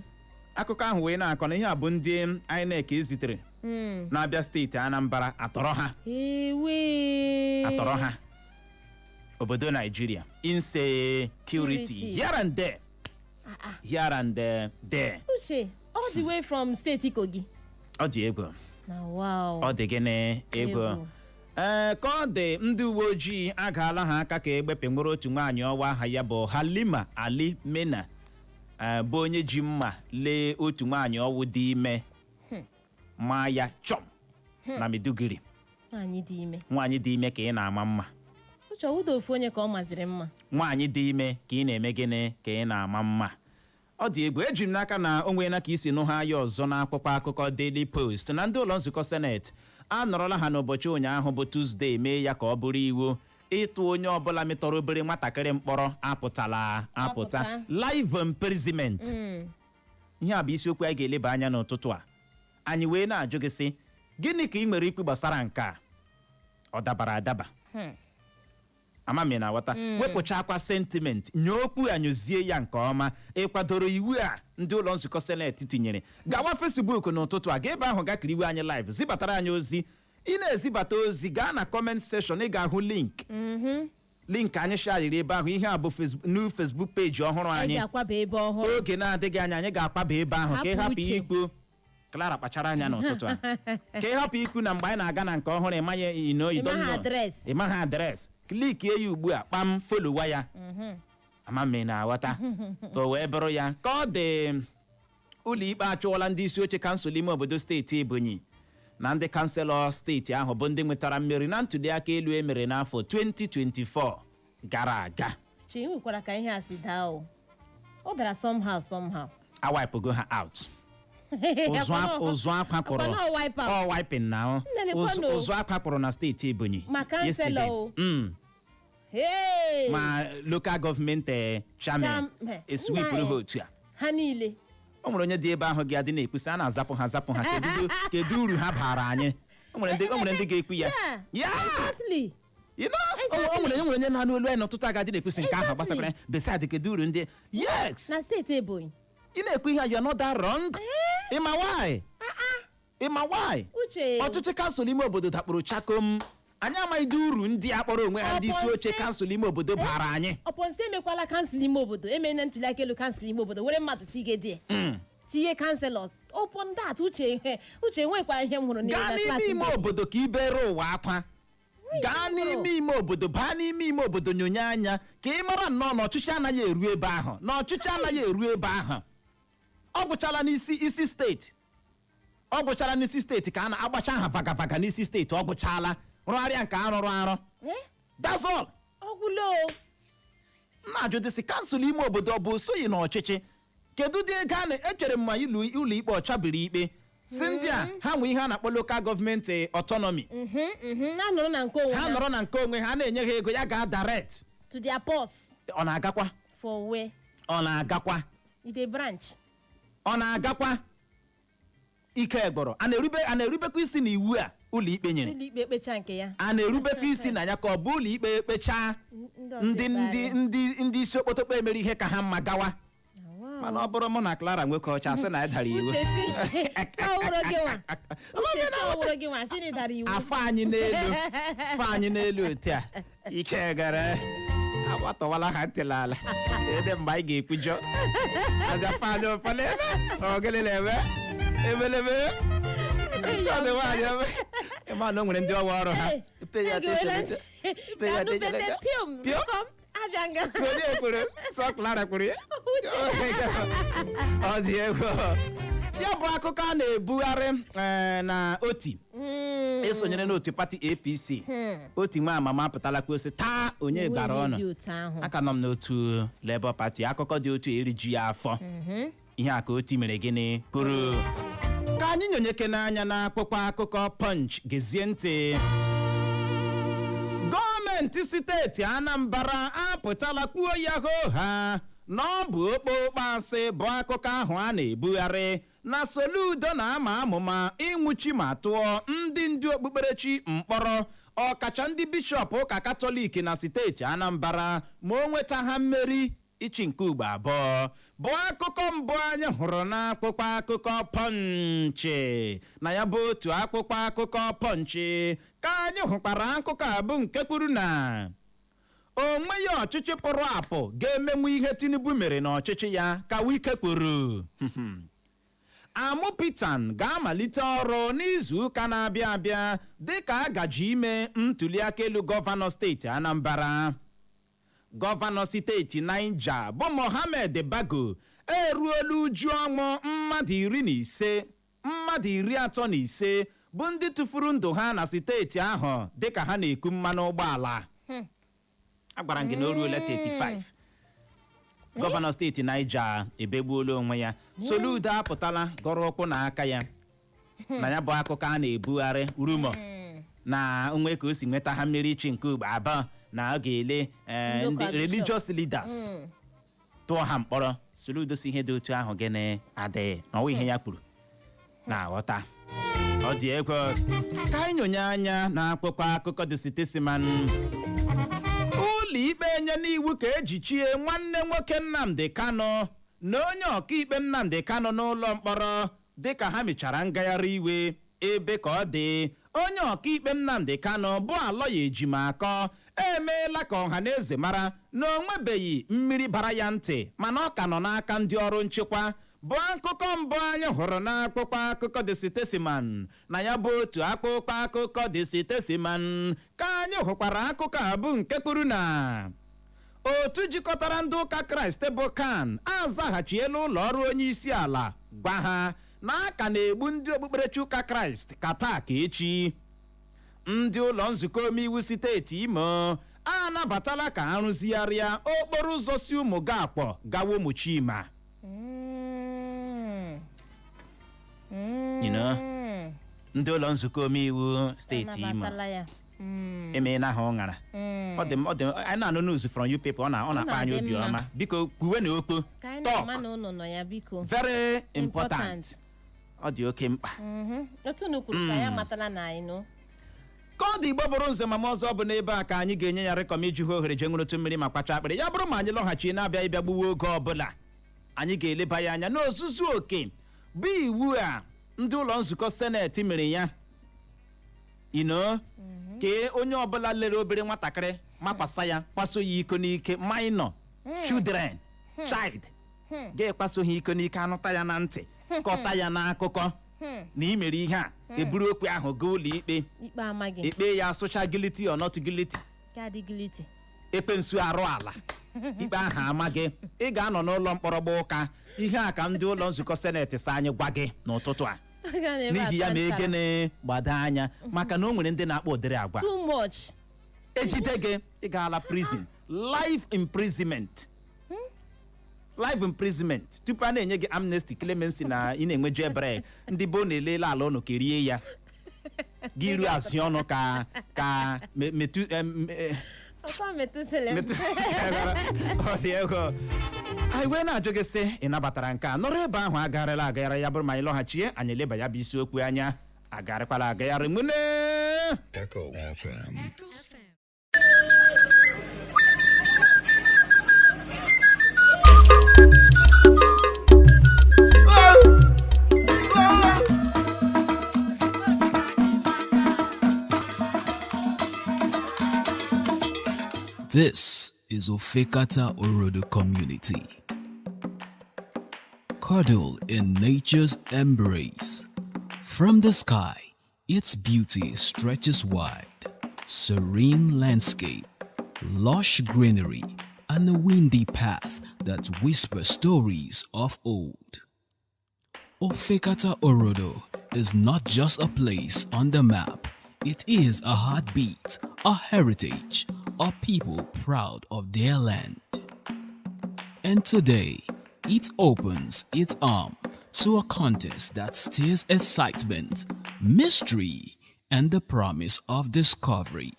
Akụkọ ahụ wee na-akọ na ihe a bụ ndị INEC ezitere na-abịa steeti Anambra atọrọ ha. Ewe. Atọrọ ha. Obodo Naijiria, insecurity Security. here and there, here and there. Uche, all the way from steeti Kogi. Ọ dị egwu. Na wow. Ọ dị gịnị egwu? Egwu. Ee, ka ọ dị, ndị uwe ojii agaala ha aka ka egbepe nwere otu nwaanyị ọwa aha ya bụ Halima Ali Mena, bụ onye ji mma lee otu nwaanyị ọwụ dị ime, maa ya chọm na Maiduguri. Nwaanyị dị ime? Nwaanyị dị ime ka ị na-ama mma. Uche, ọwụda ofu onye ka ọ maziri mma. Nwaanyị dị ime ka ị na-eme gịnị, ka ị na-ama mma. Ọ dị egwu. Eji m n'aka na o nweela ka isi nụ ha ya ọzọ n'akwụkwọ akụkọ Daily Post na ndị ụlọ nzukọ Seneti anọrọla ha n'ụbọchị ụnyaahụ bụ Tuzdee mee ya ka ọ bụrụ iwu ịtụ onye ọbụla metọrọ obere nwatakịrị mkpọrọ apụtala apụta. Apụta. Life imprisonment. Ihe a bụ isiokwu anyị ga-eleba anya n'ụtụtụ a. Anyị wee na-ajụ gị sị, gịnị ka ị nwere ikwu gbasara nke a? Ọ dabara adaba? Ama m ị na-aghọta. Wepụchakwa sentiment, nye okwu a, nyozie ya nke ọma. Ị kwadoro iwu a ndị ụlọ nzukọ Seneti tinyere? Gawa Facebook n'ụtụtụ a, gaa ebe ahụ, ga kiriwe anyị live, zibatara anyị ozi. Ị na-ezibata ozi, gaa na comment section, ị ga-ahụ link anyị shariri ebe ahụ. Ihe a bụ new Facebook page ọhụrụ anyị anyị ga-akwaba ebe ọhụrụ. Oge na-adịghị anya, anyị ga-akwaba ebe ahụ ka ị Hapụ hapụ uche. ikwu Clara, kpachara anya n'ụtụtụ a, ka ị hapụ ikwu na mgbe anyị na-aga na nke ọhụrụ, ịmaghị ino. Ị maghị address. Ị maghị address. Clickie ya ugbu a, kpam, followa ya. Ama m ị na-aghọta. O wee bụrụ ya ka ọ dị. Ụlọikpe achụọla ndị isi oche kansụl ime obodo steeti Ebonyi na ndị kanselọ steeti ahụ, bụ ndị nwetara mmeri na ntụliaka elu e mere n'afọ 2024 gara aga. Chi nwekwara ka ihe a si daa o. Ọ dara somehow somehow. Awipụgo ha out. Ụzụ akwa kpụrụ. Akwa na wipe out. Ọ wiping na ọ. Nnelekwa no. Ụzụ akwa kpụrụ na steeti Ebonyi Ma kanselọ yesterday. o. Hey! Ma local government chairman eswipụrụ nna ha otu a. Ha niile. O nwere onye dị ebe ahụ ga-adị na-ekwusi a na-azapụ ha, zapụ ha, kedu uru ha baara anyị? O nwere ndị ga-ekwu ya. Yeah. Ya. Exactly. O nwere onye na-anụ olu anyị n'ụtụtụ a ga-adị na-ekwusi nke ahụ gbasara ya. Beside, kedu uru ndị, yes, Na steeti Ebonyi. ị na-ekwu ihe a, you are not that wrong. Ịma why? Ịma why? Uche. Ọchịchị kansụl ime obodo dakpụrụ chakom. Anyị amaghịdị uru ndị a kpọrọ onwe ha ndị isi oche kansụl ime obodo bara anyị. Ọpọnsi emekwala kansụl ime obodo, emena ntụliaka elu kansụl ime obodo, were mmadụ tige dị tinye councillors. Upon that, Uche, Uche, nwekwa ihe m hụrụ n'ime Gaa na n'ime klaasị ime ndị. obodo ka ibere ụwa akwa. Gaa n'ime ime obodo, baa n'ime ime obodo, nyonye anya ka ị mara nnọọ na ọchịchị anaghị eru ebe ahụ, na ọchịchị anaghị eru ebe ahụ. Ọ gwụchala n'isi isi steeti, ọ gwụchala n'isi steeti ka a na-agbacha aha vaga vaga n'isi steeti. Ọ gwụchala rụgharịa nke arụrụ arụ. Eh? That's all. Ọ gwụla o. M na-ajụ dịsị, kansụl ime obodo ọ bụ soghị n'ọchịchị? Kedu dị ego a na-echere m ma ụlọ ikpe ọchabiri ikpe si ndị a ha nwe ihe a na-akpọ local government autonomy? Ha nọrọ na nke onwe Ha ha. nọrọ na nke onwe ha, na-enye ha ego ya gaa direct to their purse. Ọ na-agakwa? For where? Ọ na-agakwa? E dey branch. Ọ na-agakwa? Ike gwụrụ. A na-erubekwa isi na iwu a ụlọ ikpe nyere? Ụlọ ikpe kpecha nke ya. A na-erubekwa isi na ya, ka ọ bụ ụlọ ikpe kpechaa, Ndị ndị ọzọ ndị ekpegharịa. ndị isi okpotokpo emere ihe ka ha mma gawa. Mana ọ bụrụ mụ na Clara nwoke ọcha sị na anyị dara iwu. Uche, si ọwụrụ gị nwa, Uche, si ọwụrụ gị nwa si na ị dara iwu. Afọ anyị n'elu, afọ anyị n'elu otu a. Ike gara agbatọwala ha ntị n'ala. Ede mgbe anyị ga-ekwujọ aja afọ anyị ụfọdụ ebe ogene na-eme ebelebe. Ọ dị nwaanyị ebe ịma na o nwere ndị ọwa ọrụ ha. Hey, Pay ege attention. wele. Pay Ka attention. nubete pium. Pium. Kom, abịa nga. So onye kwuru sọ Clara kwuru ya. Ọ dị egwu. Ya bụ akụkọ a na-ebugharị na oti esonyere n'otu pati APC. Oti nwa amama apụtala kwuo sị taa onye gbara Enweghị ọnụ dị otu ahụ. aka nọ m n'otu Labour Party. Akụkọ dị otu eriju ya afọ. Ihe a ka oti mere gịnị kwuru. Ka anyị nyonyeke n'anya na akwụkwọ akụkọ Punch. Gezie ntị. Gọọmenti steeti Anambra apụtala kwuo ya hoo ha na ọ bụ okpokpo asị bụ akụkọ ahụ a na-ebugharị na Soludo na-ama amụma ịnwụchi ma tụọ ndị ndu okpukperechi mkpọrọ, ọkacha ndị bishọp ụka Katọlik na steeti Anambra, ma o nweta ha mmeri ịchị nke ugbo abụọ, bụ akụkọ mbụ anyị hụrụ n'akwụkwọ akụkọ Punch. Na ya bụ otu akwụkwọ akụkọ Punch ka anyị hụkwara akụkọ a bụ nke kwuru na O nweghị ọchịchị pụrụ apụ ga-emenwu ihe Tinubu mere n'ọchịchị ya, ka Wike kwuru. Amupitan ga-amalite ọrụ n'izu ụka na-abịa abịa dịka a gaji ime ntụliaka elu gọvanọ steeti Anambra. Gọvanọ steeti Niger bụ Mohammed Bago eruola uju ọnwụ mmadụ 15, mmadụ 35 bụ ndị tụfuru ndụ ha na steeti ahụ dịka ha na-eku mmanụ ụgbọala. Agwara m gị na o ruola 35. Gọvanọ steeti Niger ebegbuola onwe ya. Soludo apụtala gọrọ ụkwụ na aka ya na ya bụ akụkọ a na-ebugharị, rumour, na onwe ka o si nweta ha mmeri ichi nke ugbo abụọ na ọ ga-ele ndị ndị ụka bishọp. religious leaders tụọ ha mkpọrọ. Soludo si ihe dị otu ahụ gịnị adịghị na ọwụ ihe ya kwuru na-aghọta. Ọ dị egwu. Ka anyị nyonye anya na akwụkwọ akụkọ The Statesman. Ụlọ ikpe enye n'iwu ka ejichie nwanne nwoke Nnamdi Kanu na onye ọkaikpe Nnamdi Kanu n'ụlọ mkpọrọ dịka ha mechara ngagharị iwe. Ebe ka ọ dị, onye ọkaikpe Nnamdi Kanu bụ Aloy Ejimakor emeela ka ọha na eze mara na o nwebeghị mmiri bara ya ntị, mana ọ ka nọ n'aka ndị ọrụ nchekwa, bụ akụkọ mbụ anyị hụrụ n'akwụkwọ akụkọ The Statesman. Na ya bụ otu akpụkpọ akụkọ The Statesman ka anyị hụkwara akụkọ a bụ nke kwuru na otu jikọtara ndị ụka Kraịst bụ CAN azaghachiela ụlọ ọrụ onye isi ala, gwa ha na a ka na-egbu ndị okpukperechi ụka Kraịst ka taa ka echi. Ndị ụlọ nzukọ omeiwu steeti Imo anabatala ka arụzigharịa okporo ụzọ si Ụmụgakpọ gawa Ụmụchima. Ndị ụlọ nzukọ omeiwu steeti Imo Anabatala ya. Emeela ha ụṅara. Ọ dị anyị na-anụ news from you people, ọ na-akpa anyị na-adị obi mma. ọma. Biko kwuwe na okpo Ka anyị talk. na-ama na ụnụ nọ ya, biko. Very important. Important. Ọ dị oke mkpa. Otu unu kwuru ka ya amatala na anyị nụ. Ka ọ dị, Igbo bụrụ nze ma m ọzọ, bụ n'ebe a ka anyị ga-enye ya rịkọm iji hụ ohere jee ṅụrụtụ mmiri ma kpacha akpịrị. Ya bụrụ ma anyị lọghachi na-abịa ịbịa gbuwe oge ọbụla, anyị ga-eleba ya anya n'ozuzu oke bụ iwu a ndị ụlọ nzukọ seneti mere ya ino kee onye ọbụla lere obere nwatakịrị makwasa ya, kwaso ya iko n'ike, minor children, child, ga-ekwaso ha iko n'ike, anụta ya na ntị, kọta ya n'akụkọ na ị mere ihe a, eburu okwu ahụ gaa ụlọ ikpe. Ikpe amaghị. Ikpe ya asụcha guilty or not guilty. Ka adị guilty. Ekwensu arụ ala, ikpe ahụ amaghị, ị ga-anọ n'ụlọ mkpọrọ gba ụka. Ihe a ka ndị ụlọ nzukọ seneti sa anyị gwa gị n'ụtụtụ a. N'ihi ya ma egene gbado anya, maka na o nwere ndị na-akpọ ụdịrị agwa. Too much. Ejide gị, ị gaala prison, life imprisonment, life imprisonment, tupu a na-enye gị amnesty, clemency na ị na-enwe jailbreak. Ndị bo na-elele ala ụnụ kerie ya gị ruo azị ọnụ ka metụ Ọkwa metụsịlị m. Ọ dị ego. Anyị wee na-ajụ gị sị, ị nabatara nke a? Nọrọ ebe ahụ, agagharịla agagharị. Ya bụrụ ma anyị lọghachie, anyị eleba ya bụ isiokwu anya. Agagharịkwala agagharị nwune. Echo FM. This is Ofekata Orodo Community. Cuddle in nature's embrace. From the sky, its beauty stretches wide. Serene landscape, lush greenery, and a windy path that whispers stories of old. Ofekata Orodo is not just a place on the map. It is a heartbeat, a heritage, a people proud of their land. And today, it opens its arm to a contest that stirs excitement, mystery, and the promise of discovery,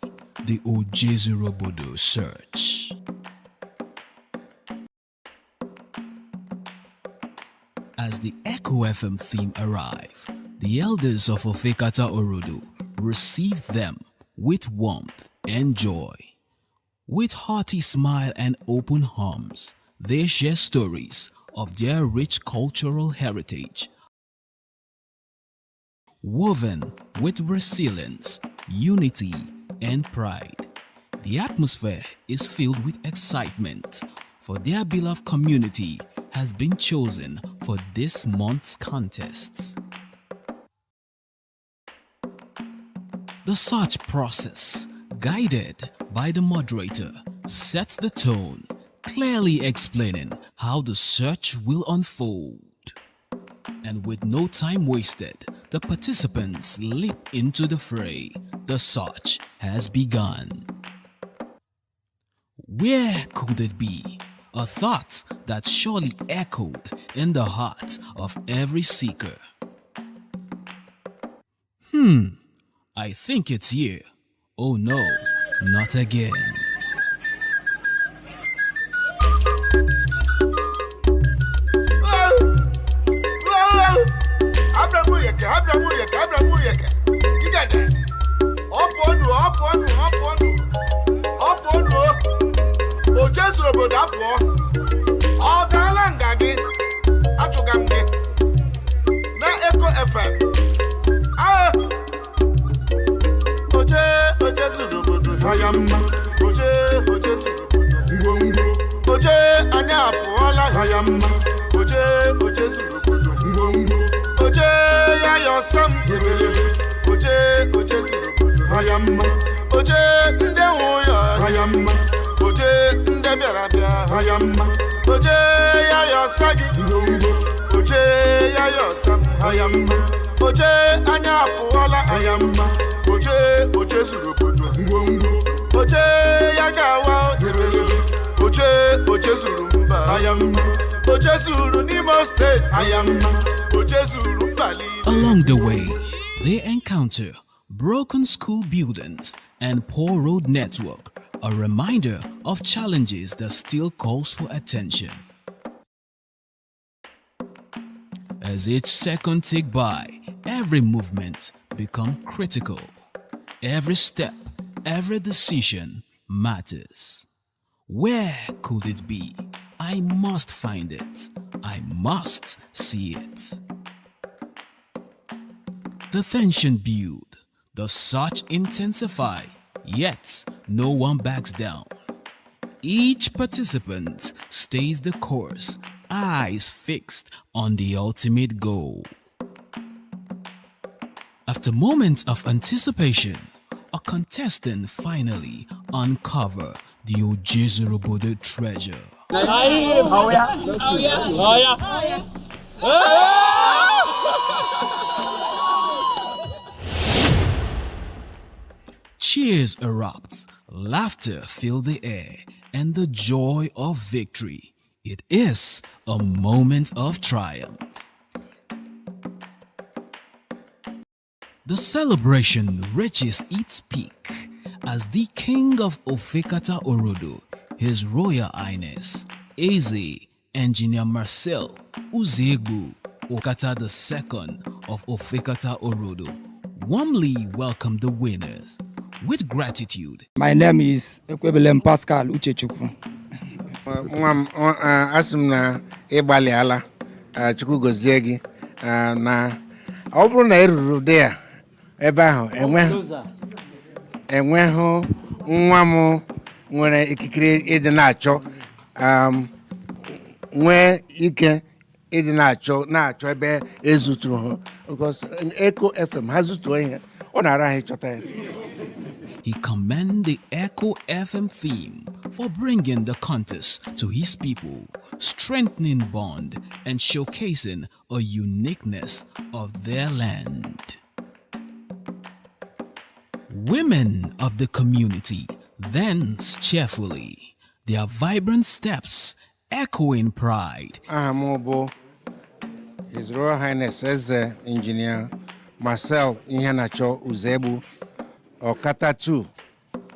the Ojezurobodo Search. As the Echo FM theme arrive, the elders of Ofekata Orodo receive them with warmth and joy. With hearty smile and open arms, they share stories of their rich cultural heritage, woven with resilience, unity, and pride. The atmosphere is filled with excitement, for their beloved community has been chosen for this month's contest. The search process, guided by the moderator, sets the tone, clearly explaining how the search will unfold. And with no time wasted, the participants leap into the fray. The search has begun. Where could it be? A thought that surely echoed in the heart of every seeker. I think it's here. Oh no, not again. Abramuyeke, Abramuyeke, Abramuyeke. Igede. Ọpụọnụ, ọpụọnụ, ọpụọnụ. Ọpụọnụ. O Jesu obodo apụọ. Ọ gaala nga gị. Achụga m gị. Na Eko FM. Ah! Oje, oje zuru obodo. Haya mma. Oje, oje zuru obodo. Ngwongwo. Oje, anyị apụọla. Haya mma. Oje, oje zuru obodo. Ngwongwo. Oje, ya yọsam. Ebelebe. Oje, oje zuru obodo. Haya mma. Oje, ndị nwe ya. Haya mma. Oje, ndị bịara bịa. Haya mma. Oje, ya yọsa gị. Ngwongwo. Oje, ya yọsa m. Haya mma. Oje, anyị apụọla. Haya mma. Oje, oje zuru obodo. Ngwongwo. Oje, ya ga-awa. Ebelebe. Oje, oje zuru mba. Haya mma. Oje zuru n'Imo Steeti. Haya mma. Oje zuru mba niile. Along the way, they encounter broken school buildings and poor road network, a reminder of challenges that still calls for attention. As each second tick by, every movement become critical. Every step, every decision matters. Where could it be? I must find it. I must see it. The tension build, the search intensify, yet no one backs down. Each participant stays the course, eyes fixed on the ultimate goal. After moments of anticipation, a contestant finally uncover the Ojezurubodo treasure. Oh yeah. Oh yeah. Oh yeah. Cheers erupt, laughter fill the air, and the joy of victory. It is a moment of triumph. The celebration reaches its peak as the king of Ofekata Orodo, His Royal Highness, Eze Engineer Marcel Uzegbu Okata II of Ofekata Orodo, warmly welcomed the winners with gratitude. My name is Ekwebelem Pascal Uchechukwu. Nwa m, asị m na ịgbalịala. Chukwu gozie gị. Na ọ bụrụ na ị ruru dị ya ebe ahụ, enweghị nwa m nwere ikikere ịdị na-achọ, nwee ike ịdị na-achọ ebe ezuturu ha, because Eko FM ha zutuo ihe, ọ na-ara ha ịchọta ya. He commended the Echo FM theme for bringing the contest to his people, strengthening bond and showcasing a uniqueness of their land. Women of the community dance cheerfully, their vibrant steps echoing pride. Aha m bụ His Royal Highness Eze Engineer Marcel Iheanacho Uzegbu, Okata II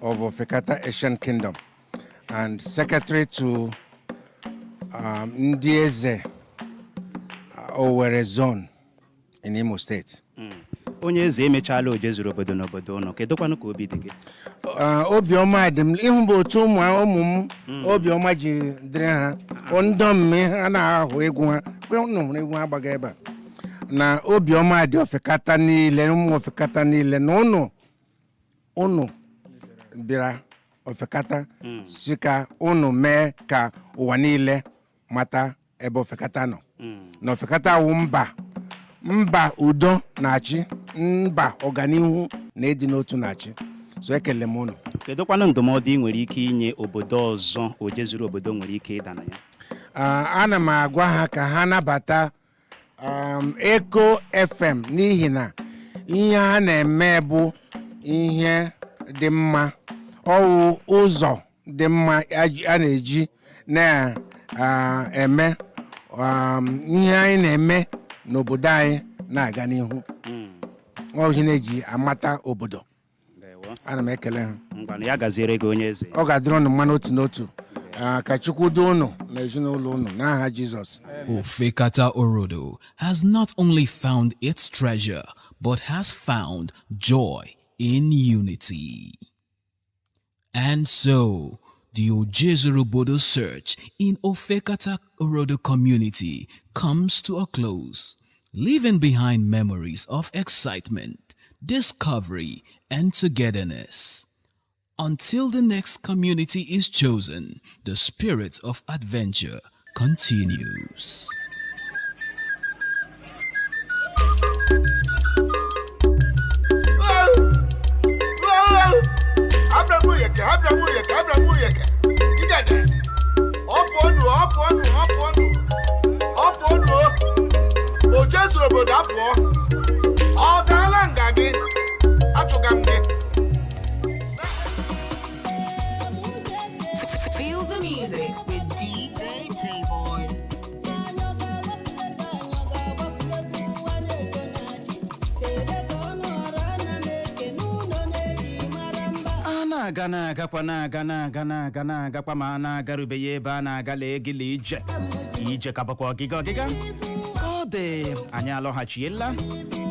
of Ofekata Asian Kingdom and secretary to Ndị Eze Owerri Zone in Imo State. Onye eze, emechala oje zuru obodo n'obodo ụnụ. Kedụkwanụ ka obi dị gị? Obiọma dị m ịhụ bụ otu ụmụ m obiọma ji dịrị ha ndọ mme ha na-ahụ egwu ha kwe unu hụrụ egwu ha gbaga ebe a na obiọma dị Ofekata niile, ụmụ Ofekata niile, na ụnụ bịara. Ofekata si ka unu mee ka ụwa niile mata ebe Ofekata nọ, na Ofekata wụ mba, mba udo na-achị, mba ọganihu na ịdị n'otu na-achị. So ekele m unu. Kedụkwanụ ndụmọdụ ị nwere ike inye obodo ọzọ Ojezuru Obodo nwere ike ịda na ya? Ah, ana m agwa ha ka ha nabata Eko FM, n'ihi na ihe ha na-eme bụ ihe dị mma, ọwụ ụzọ dị mma a na-eji na-eme ihe anyị na-eme n'obodo anyị na-aga n'ihu. Ọ ihe na-eji amata obodo. Ndewo. Ana m ekele ha. Ngwanụ, ya gaziere gị, onye eze. Ọ ga-adịrị unu mma n'otu n'otu. Ah, ka Chukwu duo unu na ezinụlọ unu n'aha Jizọs. Ofekata Orodo has not only found its treasure, but has found joy in unity. And so, the Ojezurubodo search in Ofekata Orodo community comes to a close, leaving behind memories of excitement, discovery, and togetherness. Until the next community is chosen, the spirit of adventure continues. Abramuyeke, Abramuyeke, Abramuyeke. Igede. Ọ pụọnụ, ọ pụọnụ, ọ pụọnụ. Ọ pụọnụ. O Jesu obodo apụọ. Ọ daala nga gị. Achụga m gị. Feel the music with DJ J-Boy. A na-aga, na-agakwa, na-aga, na-aga, na-aga, na-agakwa, ma a na-agarubeghị ebe a na-aga. Lee gịla ije ije ka bụkwa ọgịga ọgịga ka ọ dị. Anyị alọghachiela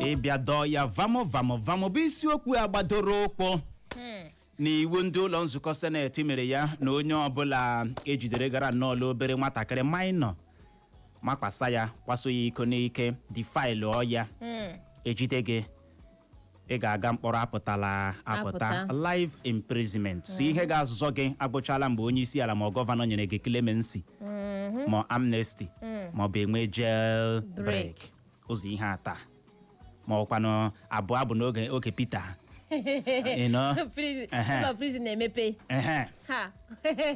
ịbịa dọọ ya. Vamo vamo vamo bụ isiokwu a gbadoro ụkwụ n'iwu ndị ụlọ nzukọ seneti mere ya na onye ọbụla ejidere gara nnọọ obere nwatakịrị minor, makwasa ya, kwaso ya iko n'ike, defile ya, ejide gị, ị ga-aga mkpọrọ apụtala apụta. Apụta. Life imprisonment. So ihe ga-azụzọ gị agụchala mgbe onye isi ala ma ọ gọvanọ nyere gị clemency ma amnesty ma ọ bụ enwe jail break. Break. Ụzọ ihe ata ma ọkwanụ abụọ abụ n'oge oge Peter. You know? Prison. Ehe. Ụlọ prison na-emepe. Ehe. Ha.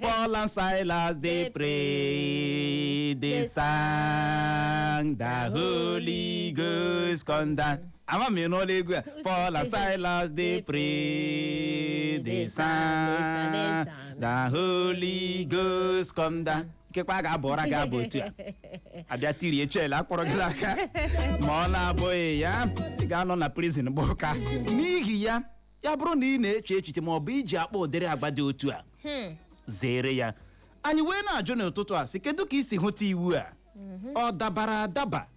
Paul and Silas, they pray, they sang, the Holy Ghost come down. Ama m ịnụọla egwu a. Paul and Silas, they pray, they sang, the Holy Ghost come down. Ikekwe a ga-abụọra gị abụ otu a. Abịa tirie chel akpọrọ gị n'aka, ma ọ na-abụghị ya, ị ga-anọ na prison bụ ụka. N'ihi ya, ya bụrụ na ị na-eche echiche ma ọ bụ iji akpa ụdịrị agwa dị otu a, zere ya. Anyị wee na-ajụ n'ụtụtụ a sị, kedu ka isi hụta iwu a? Ọ dabara adaba?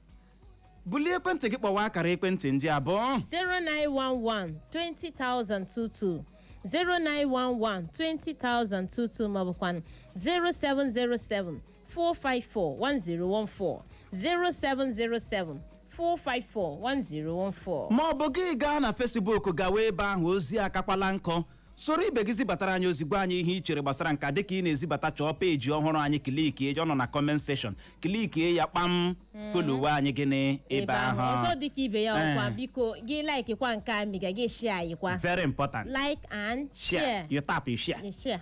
Bulie ekwentị gị kpọwa akara ekwentị ndị abụọ: 0911 20022, 0911 20022, maọbụkwa 0707 454 1014, 0707 454 1014. Ma ọ bụ gị gaa na Facebook, gawa ebe ahụ ozi akakwala nkọ, soro ibe gị zibatara anyị ozi, gwa anyị ihe ị chere gbasara nka. Dịka ị na-ezibata, chọọ peji ọhụrụ anyị, klikie, ọ nọ na comment section, klikie ya kpam, followe anyị. Gịnị ebe ahụ? Ọzọ dịka ibe ya ọkwa, Eh. biko gị like kwa nke a, miga gị share anyị kwa. Very important. Like and share. Share. You tap, you share. You share.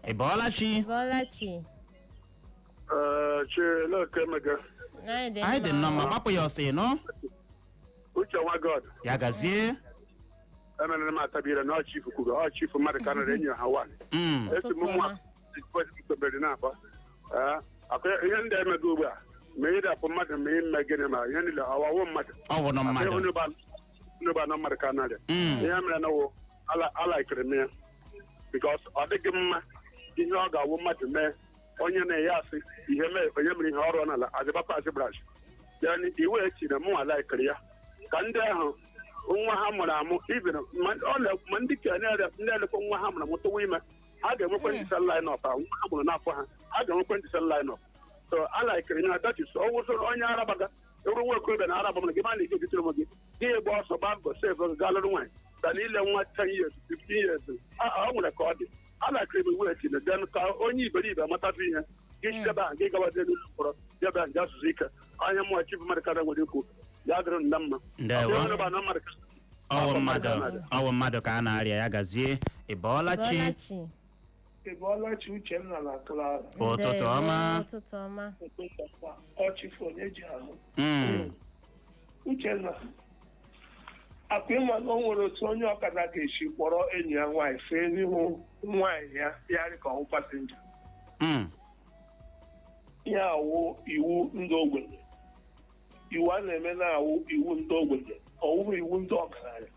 Ị bọọla chi? Bọlachi. Chineke emega. Anyị dị. Anyị dị nnọọ ma gbapụ ya ọsọ ịnụ. Uche nwa God. Ya gazie. Emere m atabire na ọ chief kwuru, ọ chief mmadụ ka nara enyi ha wan. Esi m Ụtụtụ nwa ọma. kpebiri na-akpọ. Ee, akụ ihe ndị emego ugbu a, ma ị dapụ mmadụ, ma ime gịnị, ma ihe niile ọwawo mmadụ. Ọ wụ nọ mmadụ. Onye anọ mmadụ ka narị. Ihe mere na wụ alaikiri m ya because ọ dịghị mma ihe ọ ga-awụ mmadụ mee onye na-enye asị ihe mee onye mere ihe ọrụ n'ala azịbapa azịbrash. Then iwu echi na mụnwa laikiri ya ka ndị ahụ nwa ha mụrụ amụ ibere ma ma ndị ka ndị elekwa nwa ha mụrụ amụ tụwa ime, ha ga-enwekwa ndị sel line up nwa ha mụrụ n'afọ ha, ha ga-enwekwa ndị sel line up. So alaikiri ya. That is ọwụsoro onye arabaga ewuru nwa okorobịa na araba mụrụ gị, ma na ike gitere gị, gị gba ọsọ, gbaa mbọ save gị, gaa lụrụ nwaanyị, ta na ile nwa 10 years, 15 years. Ọ nwere ka ọ dị. Alakịrị m iwu etine den ka onye iberibe amatafu ihe gị chidebe ahụ, gị gawazie n'ụlọ mkpọrọ, jebe ahụ jee zụzụ ike. Onye mmụọ chief mmadụ kada nwere ikwu ya dịrị nna mma. Ndewo. Ọ bụrụ na mmadụ Ọwụ mmadụ, ọwụ mmadụ ka a na-arịa. Ya gazie. Ị bọọla chi? Bọlachi. Ị bọọla chi, Uchenna na Clara. Ụtụtụ Ndewo, ọma. ụtụtụ ọma. Ọchịfụ onye ji ahụ. Uchenna, akwa ịma na o nwere otu onye ọkada ga-esi kpọrọ enyi ya nwaanyị fee n'ihu nwaanyị ya, ya dị ka ọwụ passenger. Ya awụ iwu ndị ogbenye. Iwu a na-eme na-awụ iwu ndị ogbenye, ọwụghị iwu ndị ọgaranya.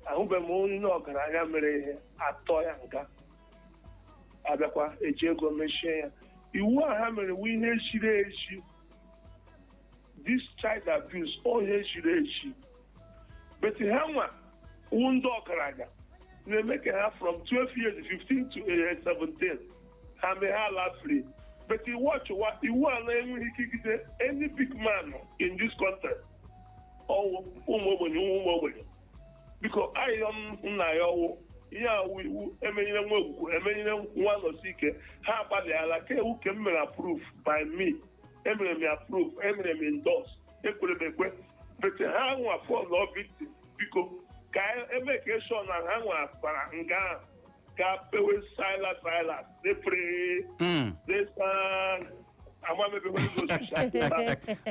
Ahụbeghị m onye ọgaranya mere ihe atọ ya nga, abịakwa eji ego mechie ya. Iwu a ha mere wu ihe chiri echi. This child abuse, onye chiri echi, but ha nwa wu ndị ọgaranya na-eme ka ha from 12 years, 15 to 17, ha mee ha ala free. But watch wa iwu a na-enweghị ikikide any big man in this country. Ọwụ ụmụ ogbenye, ụmụ ogbenye. Biko, ayọ m nna ya, ọwụ ihe awụ iwu emenyere nwa okwukwe, emenyere nwa nọsi ike. Ha agbalịala ka ewu ke m mere approve by me, emere m ya approve, emere m endorse, ekwere m ekwe, but ha nwa fall victim. Biko, ka eme ka ensure na ha nwa bara nga ahụ ga pewe Silas, Silas dey pray, dey stand amamebe Holy Ghost.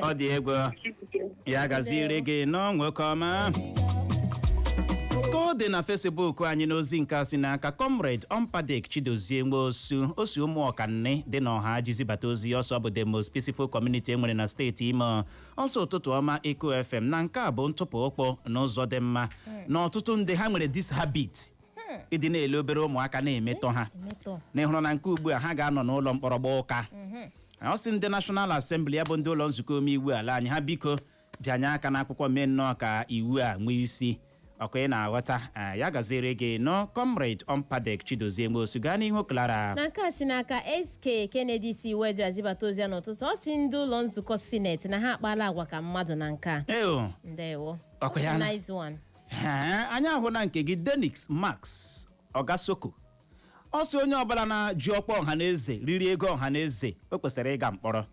Ọ dị egwu. Ya gaziere gị nọ, nwoke ọma. Ka ọ dị na Facebook anyị, n'ozi nke a si n'aka Comrade Ompadek Chidozie Nwosu, osi ụmụ ọkanne dị n'ọha ji zibata ozi. Ọsọ bụ the most peaceful community e nwere na steeti Imo. Ọsọ, ụtụtụ ọma, Eko FM. Na nke a bụ ntụpụ ụkpụ n'ụzọ dị mma, na ọtụtụ ndị ha nwere this habit ịdị na-ele obere ụmụaka na-emetọ ha. Emetọ. Na ịhụrụ na nke ugbu a, ha ga-anọ n'ụlọ mkpọrọ gba ụka. Ọ sị ndị National Assembly, ya bụ ndị ụlọ nzukọ omeiwu ala anyị, ha biko bịanye aka n'akwụkwọ mee nnọọ ka iwu a nwee isi ọkụ. Ị na-aghọta? Ya gaziere gị nọ, Comrade Ompadek Chidozie Nwosu. Gaa n'ihu, Clara. Na nke a si n'aka SK Kennedy si Weju zibata ozi ya n'ụtụtụ. Ọ si ndị ụlọ nzukọ sineti na ha akpala agwa ka mmadụ na nke a. Eo. Ndewo. Ọkwa ya na- Nice one. Ee, anyị ahụla nke gị, Denix Max Ogasoko. Ọ sị onye ọbụla na-ji ọkwa ọha na eze riri ego ọha na eze, o kwesịrị ịga mkpọrọ.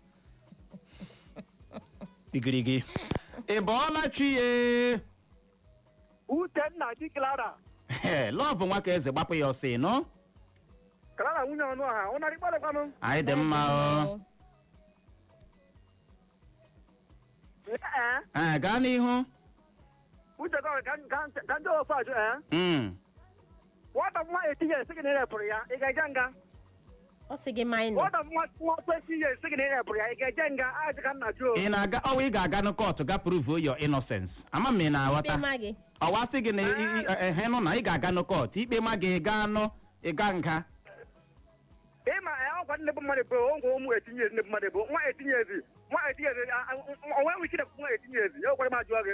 Igirigi, ị bọọla chi ye? Uchenna di Clara. Love nwa ka eze, gbapụ ya ọsọ, ịnụ. Clara nwunye ọnụ ọha, ụna rikpọrọkwanụ. Anyị dị mma o. Ee. Ee, gaa n'ihu. Uche gọrọ ka ndị ofe ajụ ee. Nwata nwa 18 years sị gị na ị repụrụ ya, ị ga-eje nga? Ọ sị gị minor. Nwata nwa 20 years sị gị na ị repụrụ ya, ị ga-eje nga? Ajụ ka nna jụọ. Ị na-aga ọwa, ị ga-aga na court ga prove your innocence. Ama m ị na-aghọta. Ikpe ma gị. Ọwa sị gị na ehe nụ na ị ga-aga na court, ikpe ma gị, gaa nụ, ị ga nga. Ịma ee, ọkwa nne bụ mmadụ bụ ụmụ ụmụ 18 years, nne bụ mmadụ bụ nwa 18 years, nwa 18 years, onwe nwe ike ịdapụ nwa 18 years ya okwere m ajụọ gị,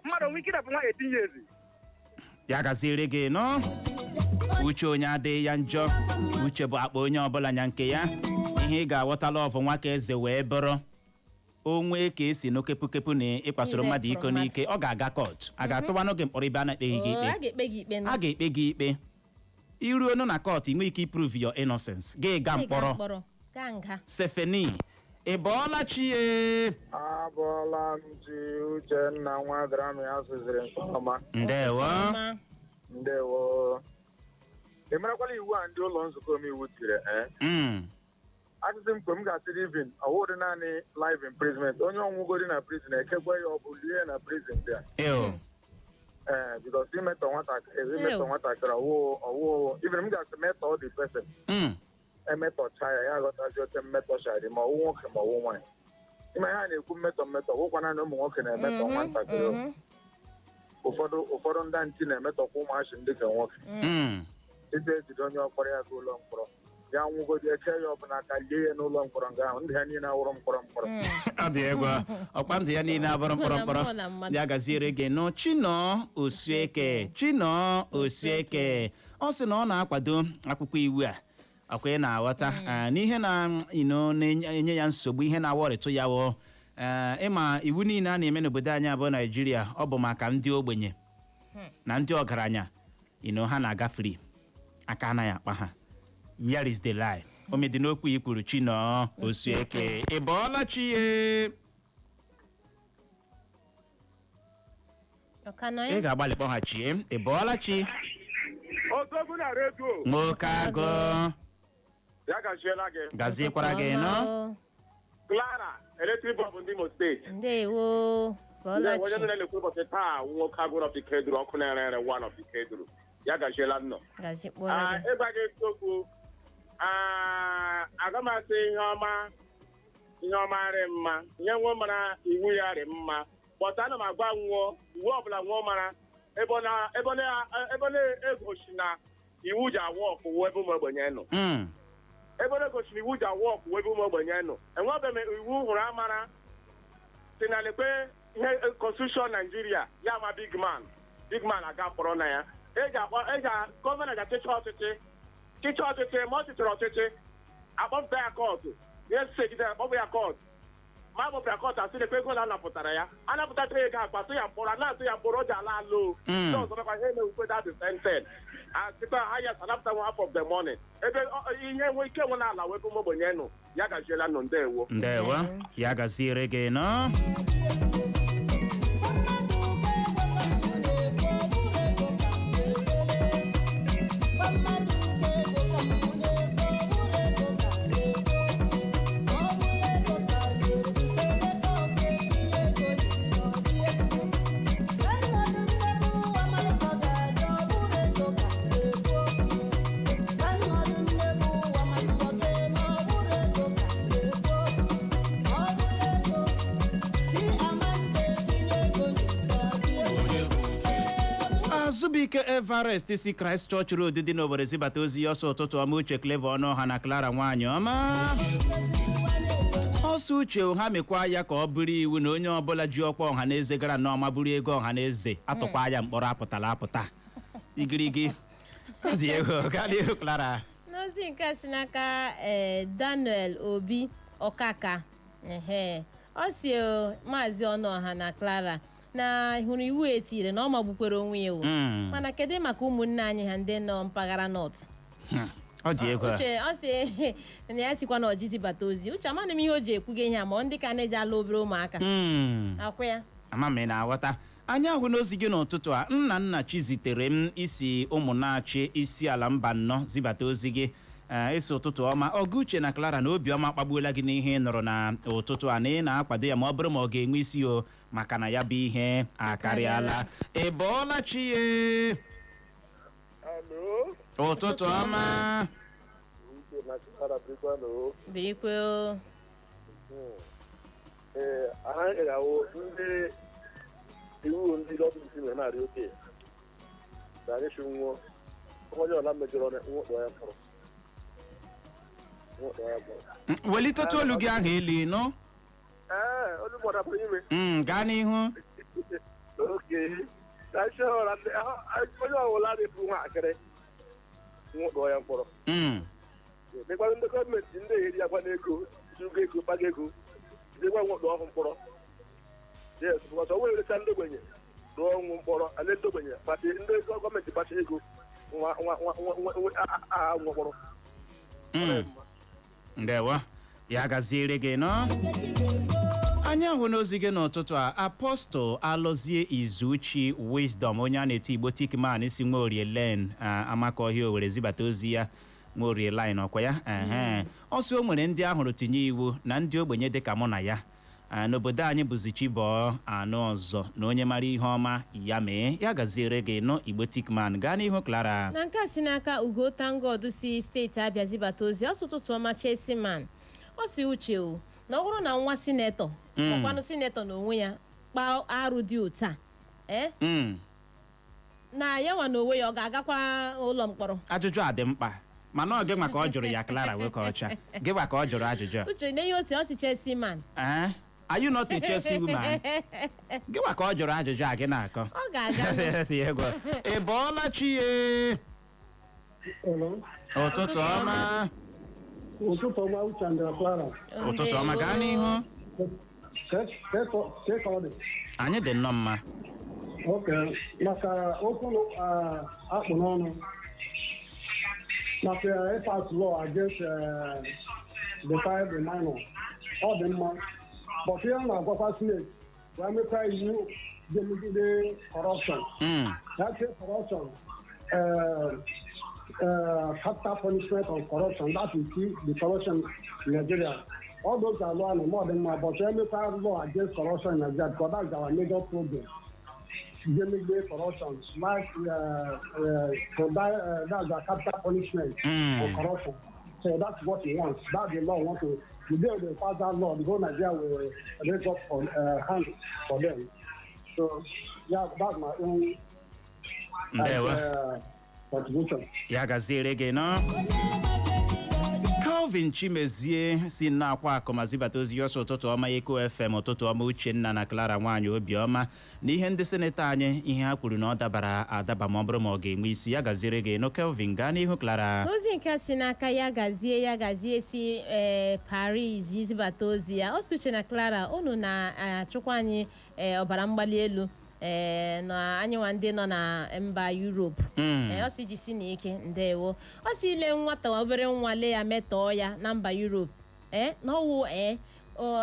mmadụ onwe ike ịdapụ nwa 18 years? Ya gaziere gị nụ. Uche onye adịghị ya njọ, uche bụ akpa onye ọbụla nya nke ya. Ihe ị ga-aghọtala ọvụ nwa ka eze wee bụrụ onwe ka esi n'okepukepu na ịkwasoro mmadụ iko n'ike, ọ ga-aga court, a ga-atụwanụ gị mkpọrọ ibe a na-ekpeghị gị Oo, ikpe. a ga-ekpe gị ikpe nụ. A ga-ekpe gị ikpe, iruo nụ na court, ị nwee ike iprove your innocence, gị ga Ị gaa mkpọrọ. mkpọrọ, gaa nga. Sefeni, ị bọọla chi ye? Abụọla m chi, Uchenna nwa grama ya sụziri nke ọma. Ndewo. Ọma. Ndewo. Ị marakwala iwu a ndị ụlọ nzukọ omeiwu tiri ee? Asịsị m kwe m ga-asịrị even ọwụdị naanị life imprisonment, onye ọnwụgodi na prison, ekekwe ya ọ bụ lie na prison bịa. Ew. Ee, because imetọ nwatakịrị, imetọ nwatakịrị, ọwụ ọwụ even m ga-asị metọ the person, emetọcha ya, ya aghọtazi oke mmetọ chari, ma ọwụ nwoke ma ọwụ nwaanyị. Ime ha na-ekwu mmetọ mmetọ, ọwụkwa naanị ụmụ nwoke na-emetọ nwatakịrị o. Ụfọdụ ndị ntị na-emetọkwa ụmụazị ndị ka nwoke. Site ejide onye ọkpọrọ ya ga ụlọ mkpọrọ, ya nwụgodi, eke ya ọbụla aka lie ya n'ụlọ mkpọrọ nga ahụ, ndị ha niile awụrụ mkpọrọ mkpọrọ. Ọ dị egwu. Ọkpa ndụ ya niile abụrụ mkpọrọ mkpọrọ. Mụ na mmadụ. Ya gaziere gị nụ, Chinọ Osueke. Chinọ Osueke, ọ sị na ọ na-akwado akwụkwọ iwu a. Ọkwa ị na-aghọta? N'ihe na ino na-enye ya nsogbu, ihe na-awọrịtụ ya wụ ịma iwu niile a na-eme n'obodo anyị abụọ Naijiria, ọ bụ maka ndị ogbenye na ndị ọgaranya ino ha na-agafere aka anaghị akpa ha. Where is the lie? Omedi n'okwu i kwuru, Chinọ Osueke, ị bọọla chi ye? Ọ ka nọ Ị ya? ga-agbalị kpọghachie. Ị bọọla chi? Odogwu na redio. Nwoke agụ. Ya gaziela gị. Gaziekwara gị nọ. Clara, electric bulb ndị Imo Steeti. Ndewo. Onye Bọlachi. nọ na-ekwu ụbọchị taa, nwoke agụrụ of Ikeduru, ọkụ na-ere ere one of Ikeduru. Ya gaziela nnọ. Gazikpọrọ gị. Ịgwa gị eziokwu, aga m asị ihe ọma, ihe ọma rị mma, ihe nwo mara iwu ya rị mma, but ana m agwa nwụọ iwu ọbụla nwụọ mara ebe ọ ebe ọ na-egosi na iwu ji awụ ọkụ wụ ebe ụmụ ogbenye nọ. Ebe ọ na-egosi na iwu ji awụ ọkụ wụ ebe ụmụ ogbenye nọ. Enwebeghị m iwu hụrụ amara si na lekwe ihe constitution Naijiria ya ma big man, big man aga mkpọrọ na ya. Eji akpọ eji gọvanọ ga-achịcha ọchịchị, chịcha ọchịchị, ma ọ chịchịrị ọchịchị, akpọpụta ya court, ya segide akpọpụ ya court, ma akpọpụta court, asị lekwe ego na anapụtara ya, anapụtachara ego, akpa tụ ya mkpọrọ, a na-atụ ya mkpọrọ, o ji ala ala o. Ndị ọzọ mekwa ihe na-ewukwe that the same thing, asịkwa ha yes, anapụta half of the money, ebe ihe nwe ike nwe n'ala wee bụ ụmụ ogbenye nụ. Ya gaziela nụ, ndewo. Ndewo, ya gaziere gị nọ. Azụbike Everest si Christ Church Road dị n'Owerri zibata ozi ya, ọsọ ụtụtụ ọma, Uche, Clever ọnụ ọha na Clara nwaanyị ọma. Ọsọ uche ha mekwa ya ka ọ bụrụ iwu na onye ọbụla ji ọkwa ọha na eze gara n'ọma bụrụ ego ọha na eze, atụkwa ya mkpọrọ. Apụtala apụta igirigi. Ọ dị ego. Gaa n'ihu, Clara. N'ozi nke a si n'aka Daniel Obi Ọkaka, ehe, ọ si o, Maazị Ọnụọha na Clara, na hụrụ iwu etiri na ọ magbukwere onwe ya o. Mana kedu maka ụmụnne anyị ha ndị nọ mpaghara North? Ọ dị ego. Uche, ọ sị na ya sikwa na ọjị bata ozi. Uche, amaghị m ihe o ji ekwuge ihe a, ma ọ ndị ka na-eji ala obere ụmụaka akwụ ya. Ama m ị na-aghọta. Anyị ahụ n'ozi gị n'ụtụtụ a. Nna nna chi zitere m isi ụmụnnachi isi ala mba nnọọ zibata ozi gị. Ee, isi ụtụtụ ọma, ọgụ Uche na Clara, na obiọma kpagbuola gị n'ihe ị nụrụ na ụtụtụ a, na ị na-akwado ya ma ọ bụrụ ma ọ ga-enwe isi o, maka na ya bụ ihe akarịala. Ị bọọla chi ye? Ụtụtụ ọma. Birikwe o. Ee, aha ga-awụ ndị iwu ndị gọọmenti mere na-arị oke na anyị si nwụọ onye ọla mejọrọ nwụkpọ ya mkpọrọ, nwụkpọ ya mkpọrọ. Welitetu olu gị ahụ elu, ịnụ? Ee, olu m ọdapụrụ ime. Gaa n'ihu. Oke na isi ọla onye ọbụla na-efu nwaakịrị, nwụkpọ ya mkpọrọ. Dịkwa ndị gọọmenti ndị eri akwa n'ego zugo ego kpaga ego, dịkwa nwụkpọ ọhụ mkpọrọ. Yes, because ọ nwere erecha ndị ogbenye rụọ ọnwụ mkpọrọ ale ndị ogbenye kpachi ndị gọọmenti kpachi ego nwa nwa nwa nwa nwa aha nwa mkpọrọ. Ndewo, ya gaziere gị nọ. Anyị ahụ n'ozi gị n'ụtụtụ a. Apọstụl Alọzie Izuchi Wisdom, onye a na-etu Igbo Tikman, si Nwaorie Len Amaka Ọhịa Owere zibata ozi ya. Nwaorie Line ọkwa ya. Ehe, ọ sị o nwere ndị ahụrụ tinye iwu na ndị ogbenye dịka mụ na ya. N'obodo anyị bụzi chibọọ anụ ọzọ na onye mara ihe ọma ya mee. Ya gaziere gị nụ, Igbo Tikman. Gaa n'ihu, Clara. Na nke a si n'aka Ugo Tangod si steeti Abịa zibata ozi, ọ sị ụtụtụ ọma, Chelsea man. Ọ si uche o, na ọ bụrụ na nwa senator ọkwanụ senator n'onwe ya kpaa arụ dị otu a, ee, na ya nwa n'onwe ya ọ ga-agakwa ụlọ mkpọrọ? Ajụjụ a dị mkpa, mana ọ gị maka ọ jụrụ ya, Clara nwoke ọcha, gị ka ọ jụrụ ajụjụ a. Uche, na ihe otu ọ si Chelsea man. Eh? Are you not a Chelsea woman? Gị ka ọ jụrụ ajụjụ a gị na-akọ. Ọ ga-aga. Si ego. Ị bọọla chi ye? Ụtụtụ ọma. Ụtụtụ ọma, Uche and Clara. Ụtụtụ ọma, gaa n'ihu. Ka ọ dị? Anyị dị nnọọ mma. Ok, maka okwu akpụ n'ọnụ. Maka ị pass law against defile the minor, ọ dị mma. But ihe m na-agwakwa Senate wee mekwa iwu ga-emegide corruption. That is corruption. Capital punishment on corruption. That will kill the corruption in Nigeria. All those are law and more than more, but any law against corruption in Nigeria, because that's our major problem. Ga-emegide corruption, like provide, that's a capital punishment on corruption. So that's what he wants. That's the law want to. The day they pass that law, the whole Nigeria will raise up on hand for them. So yeah, that's my own Ndewo. Contribution. Ya gaziere gị nọ. Calvin Chimezie si na-akwa akụ ma zibata ozi ọsọ: ụtụtụ ọma, Eko FM. Ụtụtụ ọma, Uchenna na Clara nwaanyị obiọma. Na ihe ndị senator anyị, ihe ha kwuru na ọ dabara adaba, ma ọ bụrụ ma ọ ga-enwe isi. Ya gaziere gị nụ, Kelvin. Gaa n'ihu, Clara. Ozi nke a si n'aka ya gazie, ya gazie si ee Paris izibata ozi ya. Ọ sị, Uche na Clara, unu na-achụkwa anyị ee ọbara mgbali elu ee na anyị nwa ndị nọ na mba Europe. Ee, ọ sị jisi na ike, ndewo. Ọ sị ile nwata obere nwa lee ya metọọ ya na mba Europe, ee na ọwụ ee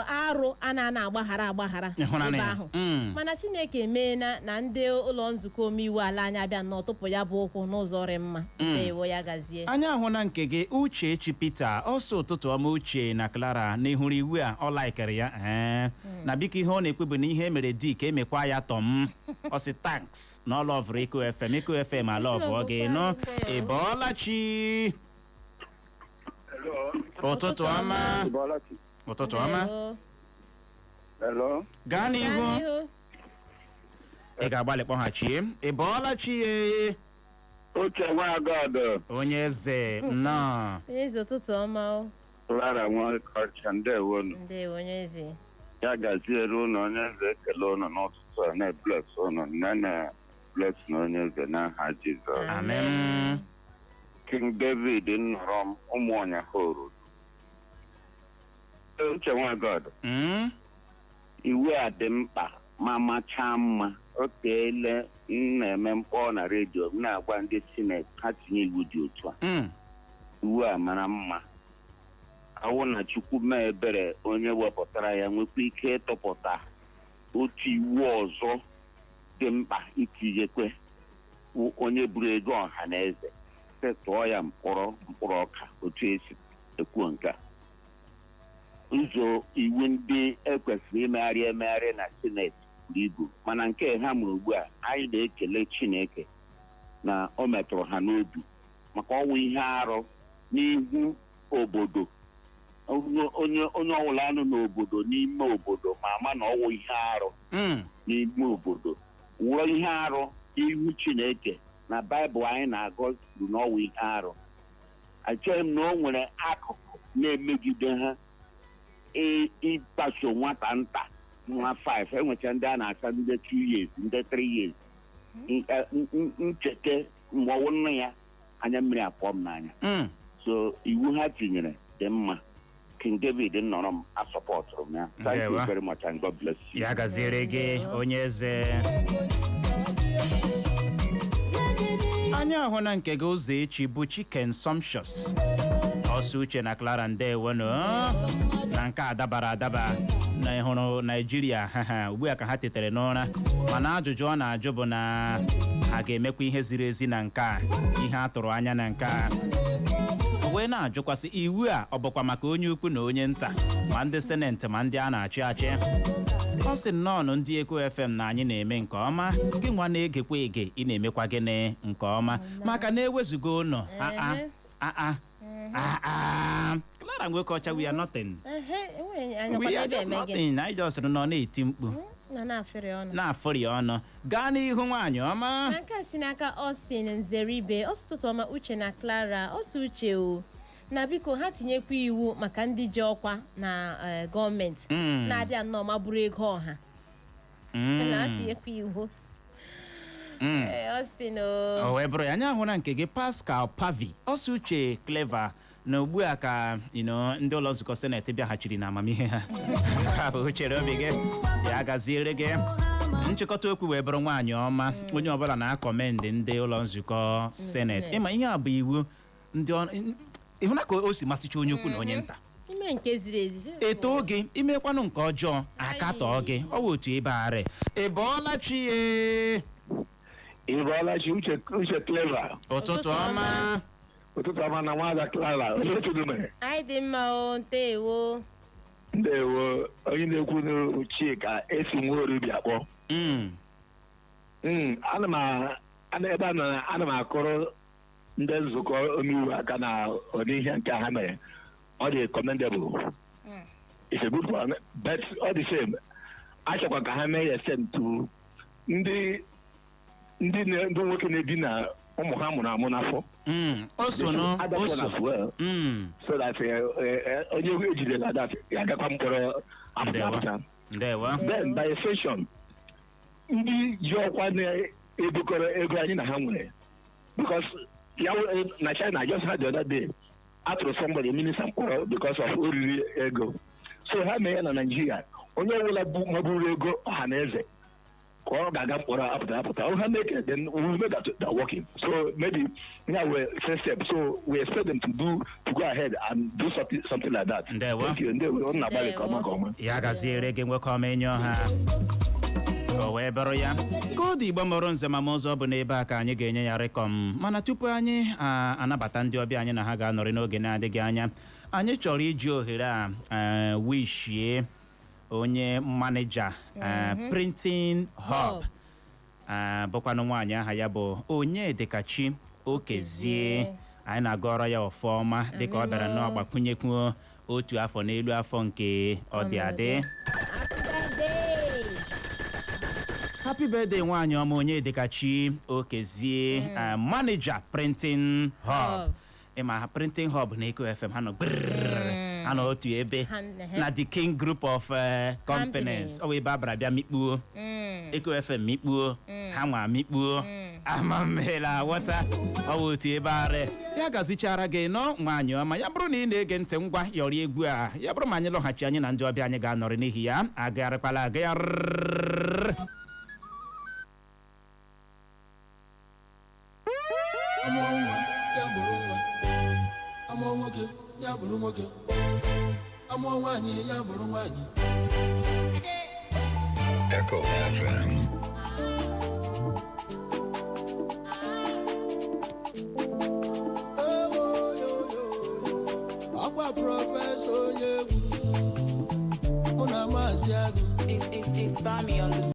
arụ a na-ana agbaghara agbaghara Ịhụnanya ebe ya. ahụ. Mana Chineke emeela na ndị ụlọ nzukọ omeiwu ala anyị abịa nnọọ tụpụ ya bụ ụkwụ n'ụzọ rị mma. Ndewo, ya gazie. Anyị ahụ na nke gị, Uchechi Peter. Ọsọ ụtụtụ ọma, Uche na Clara. Na ịhụrụ iwu a, ọ laikere ya ee na biko, ihe ọ na-ekwe bụ na ihe emere di ka emekwa ya tọm. Ọ sị thanks na ọ loveụrụ Eko FM. Eko FM aloveụọ gị nụ. Ị bọọla chi? Ụtụtụ ọma, ụtụtụ ọma. Ndewo. Hello. Gaa Gaa n'ihu. n'ihu. Ị ga-agbalị kpọghachie. Ị bọọla chi ye? Uche nwa God. Onye eze, nnọọ. Eze, ụtụtụ ọma o. Clara Nwaọcha, ndewonu. Ndewo, onye eze. Ya gaziere ụnụ, onye eze. Ekele ụnụ n'ụtụtụ a, na-ebless ụnụ, nne na bless na onye eze n'aha Jizọs. Amen. King David nnọrọ m ụmụ ọnya horo. Uche nwa God. Iwu a dị mkpa ma machaa mma. O teele m na-eme mkpọ na redio, m na-agwa ndị Senate ha tinye iwu dị otu a. Iwu a mara mma. Awụ na Chukwu mee ebere, onye wepụtara ya nwekwa ike ịtụpụta otu iwu ọzọ dị mkpa itinyekwe wụ onye buru ego ọha na eze, sị tụọ ya mkpọrọ mkpụrụ ọka. Otu esi ekwu nke a, ụzọ iwu ndị ekwesịrị imegharị emegharị na Senate buru ibu, mana nke ha mụrụ ugbu a, anyị na-ekele Chineke na o metụrụ ha n'obi, maka ọnwụ ihe arụ n'ihu obodo. Onye onye ọbụla nọ n'obodo, n'ime obodo, ma ama na ọwụ ihe arụ n'ime obodo, wụọ ihe arụ n'ihu Chineke. Na Baịbụl anyị na-agụ kwuru na ọwụ ihe arụ. Achọghị m na o nwere akụkụ na-emegide ha ịkpaso nwata nta, nwa 5. Enwecha ndị a na-asa ndị 2 years, ndị 3 years. Ncheta mgbe ọwụ nne ya, anya mmiri apụọ m n'anya. So iwu ha tinyere dị mma. King David nọrọ m, asupportụrụ m ya. Thank you Ndewo. very much and God bless you. Ya gaziere gị, onye eze. Anyị ahụ na nke gị, ụzọ echi bụ Chicken Sumptuous. Ọsọ, Uche na Clara, ndewono. Na nke a dabara adaba na ịhụrụ Naijiria ha ha ugbu a ka ha tetere n'ụra, mana ajụjụ ọ na-ajụ bụ na ha ga-emekwa ihe ziri ezi na nke a, ihe a tụrụ anya na nke a. O wee na-ajụkwasị, iwu a ọ bụkwa maka onye ukwu na onye nta, ma ndị Senate ma ndị a na-achị achị? Ọ sị nnọọ ndị Eko FM na anyị na-eme nke ọma. Gị nwa na-egekwa ege, ị na-emekwa gịnị nke ọma, maka na ewezuga ụnụ aa aa aa, Clara nwoke ọcha, we are nothing. Ehe, enweghị anya We kwado are ebe just eme gịnị. nothing. Anyị just nọ na-eti mkpu. Na na-afịrị ọnụ. Na-afụrị ọnụ. Gaa n'ihu, nwaanyị ọma. Na nke a si n'aka Austin Nzeribe. Ọsụtụtụ ọma, Uche na Clara. Ọsọ Uche o na biko, ha tinyekwa iwu maka ndị ji ọkwa na gọọmenti na-abịa nnọọ ma bụrụ ego ọha. Na ha tinyekwa iwu. Ee, Austin o. O wee bụrụ ya. Anyị ahụ na nke gị, Pascal Pavi. Ọsọ, Uche, Clever, na ugbu a ka ndị ụlọ nzukọ Senate bịaghachiri na amamihe ha. Nke a bụ uchere obi gị. Ya gaziere gị. Nchịkọta okwu wee bụrụ, nwaanyị ọma, onye ọbụla na-acommend ndị ụlọ nzukọ Senate. Ịma ihe a bụ iwu. Ndị ịhụna ka o si masịcha onye ukwu na onye nta. Ime nke ziri ezi. Eto gị, imekwanụ nke ọjọọ, akatọọ gị. Ọ wụ otu ebe arị. Ị bọọla chi ye? Ị bọọla chi, Uche, Uche, Clever. Ụtụtụ ọma. Ụtụtụ ọma na nwaada Clara. Onye otu mere? Anyị dị mma o, ndewo. Ndewo. Onye na-ekwu n'Chika esi nwa oribịa kpọ. Ana m ebe a na ana m akụrụ ndị nzukọ omeiwu aka na ọdị nke ha mere. Ọ dị commendable. It's a good one, but all the same, achọkwa ka ha mee ya same to ndị nwoke na-edina ụmụ ha mụrụ amụ n'afọ. O so nụ, They should add that o one so. as well. So that onye ejidere that ya agakwa mkpọrọ apụta Ndewo. apụta. Ndewo. Then by extension, ndị ji ọkwa na-ebukọrọ ego anyị na ha nwere, because ya na China, just had the other day, atụrụ somebody, minister, mkpọrọ because of oriri ego. So ha mee ya na Nigeria, onye ọbụla bụ maburu ego ọha na eze ka ọ ga-aga mkpọrọ apụta apụta. Ọ ha make it, then we will make that that working. So maybe now we're first step, so we expect them to go ahead and do something like that. Ndewo. Thank you. Ndewo. Ọ na-agbalị nke ọma nke ọma. Ya gaziere gị, nwoke ọma, enyi ọha. O wee bụrụ ya ka ọ dị. Igbo mụrụ nze ma ụzọ bụ n'ebe a ka anyị ga-enye ya rịkọm, mana tupu anyị anabata ndị ọbịa anyị na ha ga-anọrị n'oge na-adịghị anya, anyị chọrọ iji ohere a wishie onye manager Printing Hub, bụkwanụ nwaanyị aha ya bụ Onyedikachi Okezie. Anyị na-agọrọ ya ọfọma dịka ọ bịara n'ọgbakwunyekwuo otu afọ n'elu afọ nke ọ dị adị. Happy birthday, nwaanyị ọma Onyedikachi Okezie, manager Printing Hub. Ịma ha, Printing Hub na Eko FM, ha nọ grrrr, ha nọ otu ebe na the King Group of Companies. Ọ wụ ebe a bịara bịa mikpuo Eko FM, mikpuo ha nwa, mikpuo amamela ghọta. Ọ wụ otu ebe arị ya gazichara gị nọ, nwaanyị ọma. Ya bụrụ na ị na-ege ntị, ngwa, yọrọ egwu a. Ya bụrụ ma anyị lọghachi, anyị na ndị ọbịa anyị ga-anọrị. N'ihi ya, agagharịkwala agagharị. Amụọ nwa ya bụrụ nwa, amụọ nwoke ya bụrụ nwoke, amụọ nwaanyị ya bụrụ nwaanyị. Echo FM.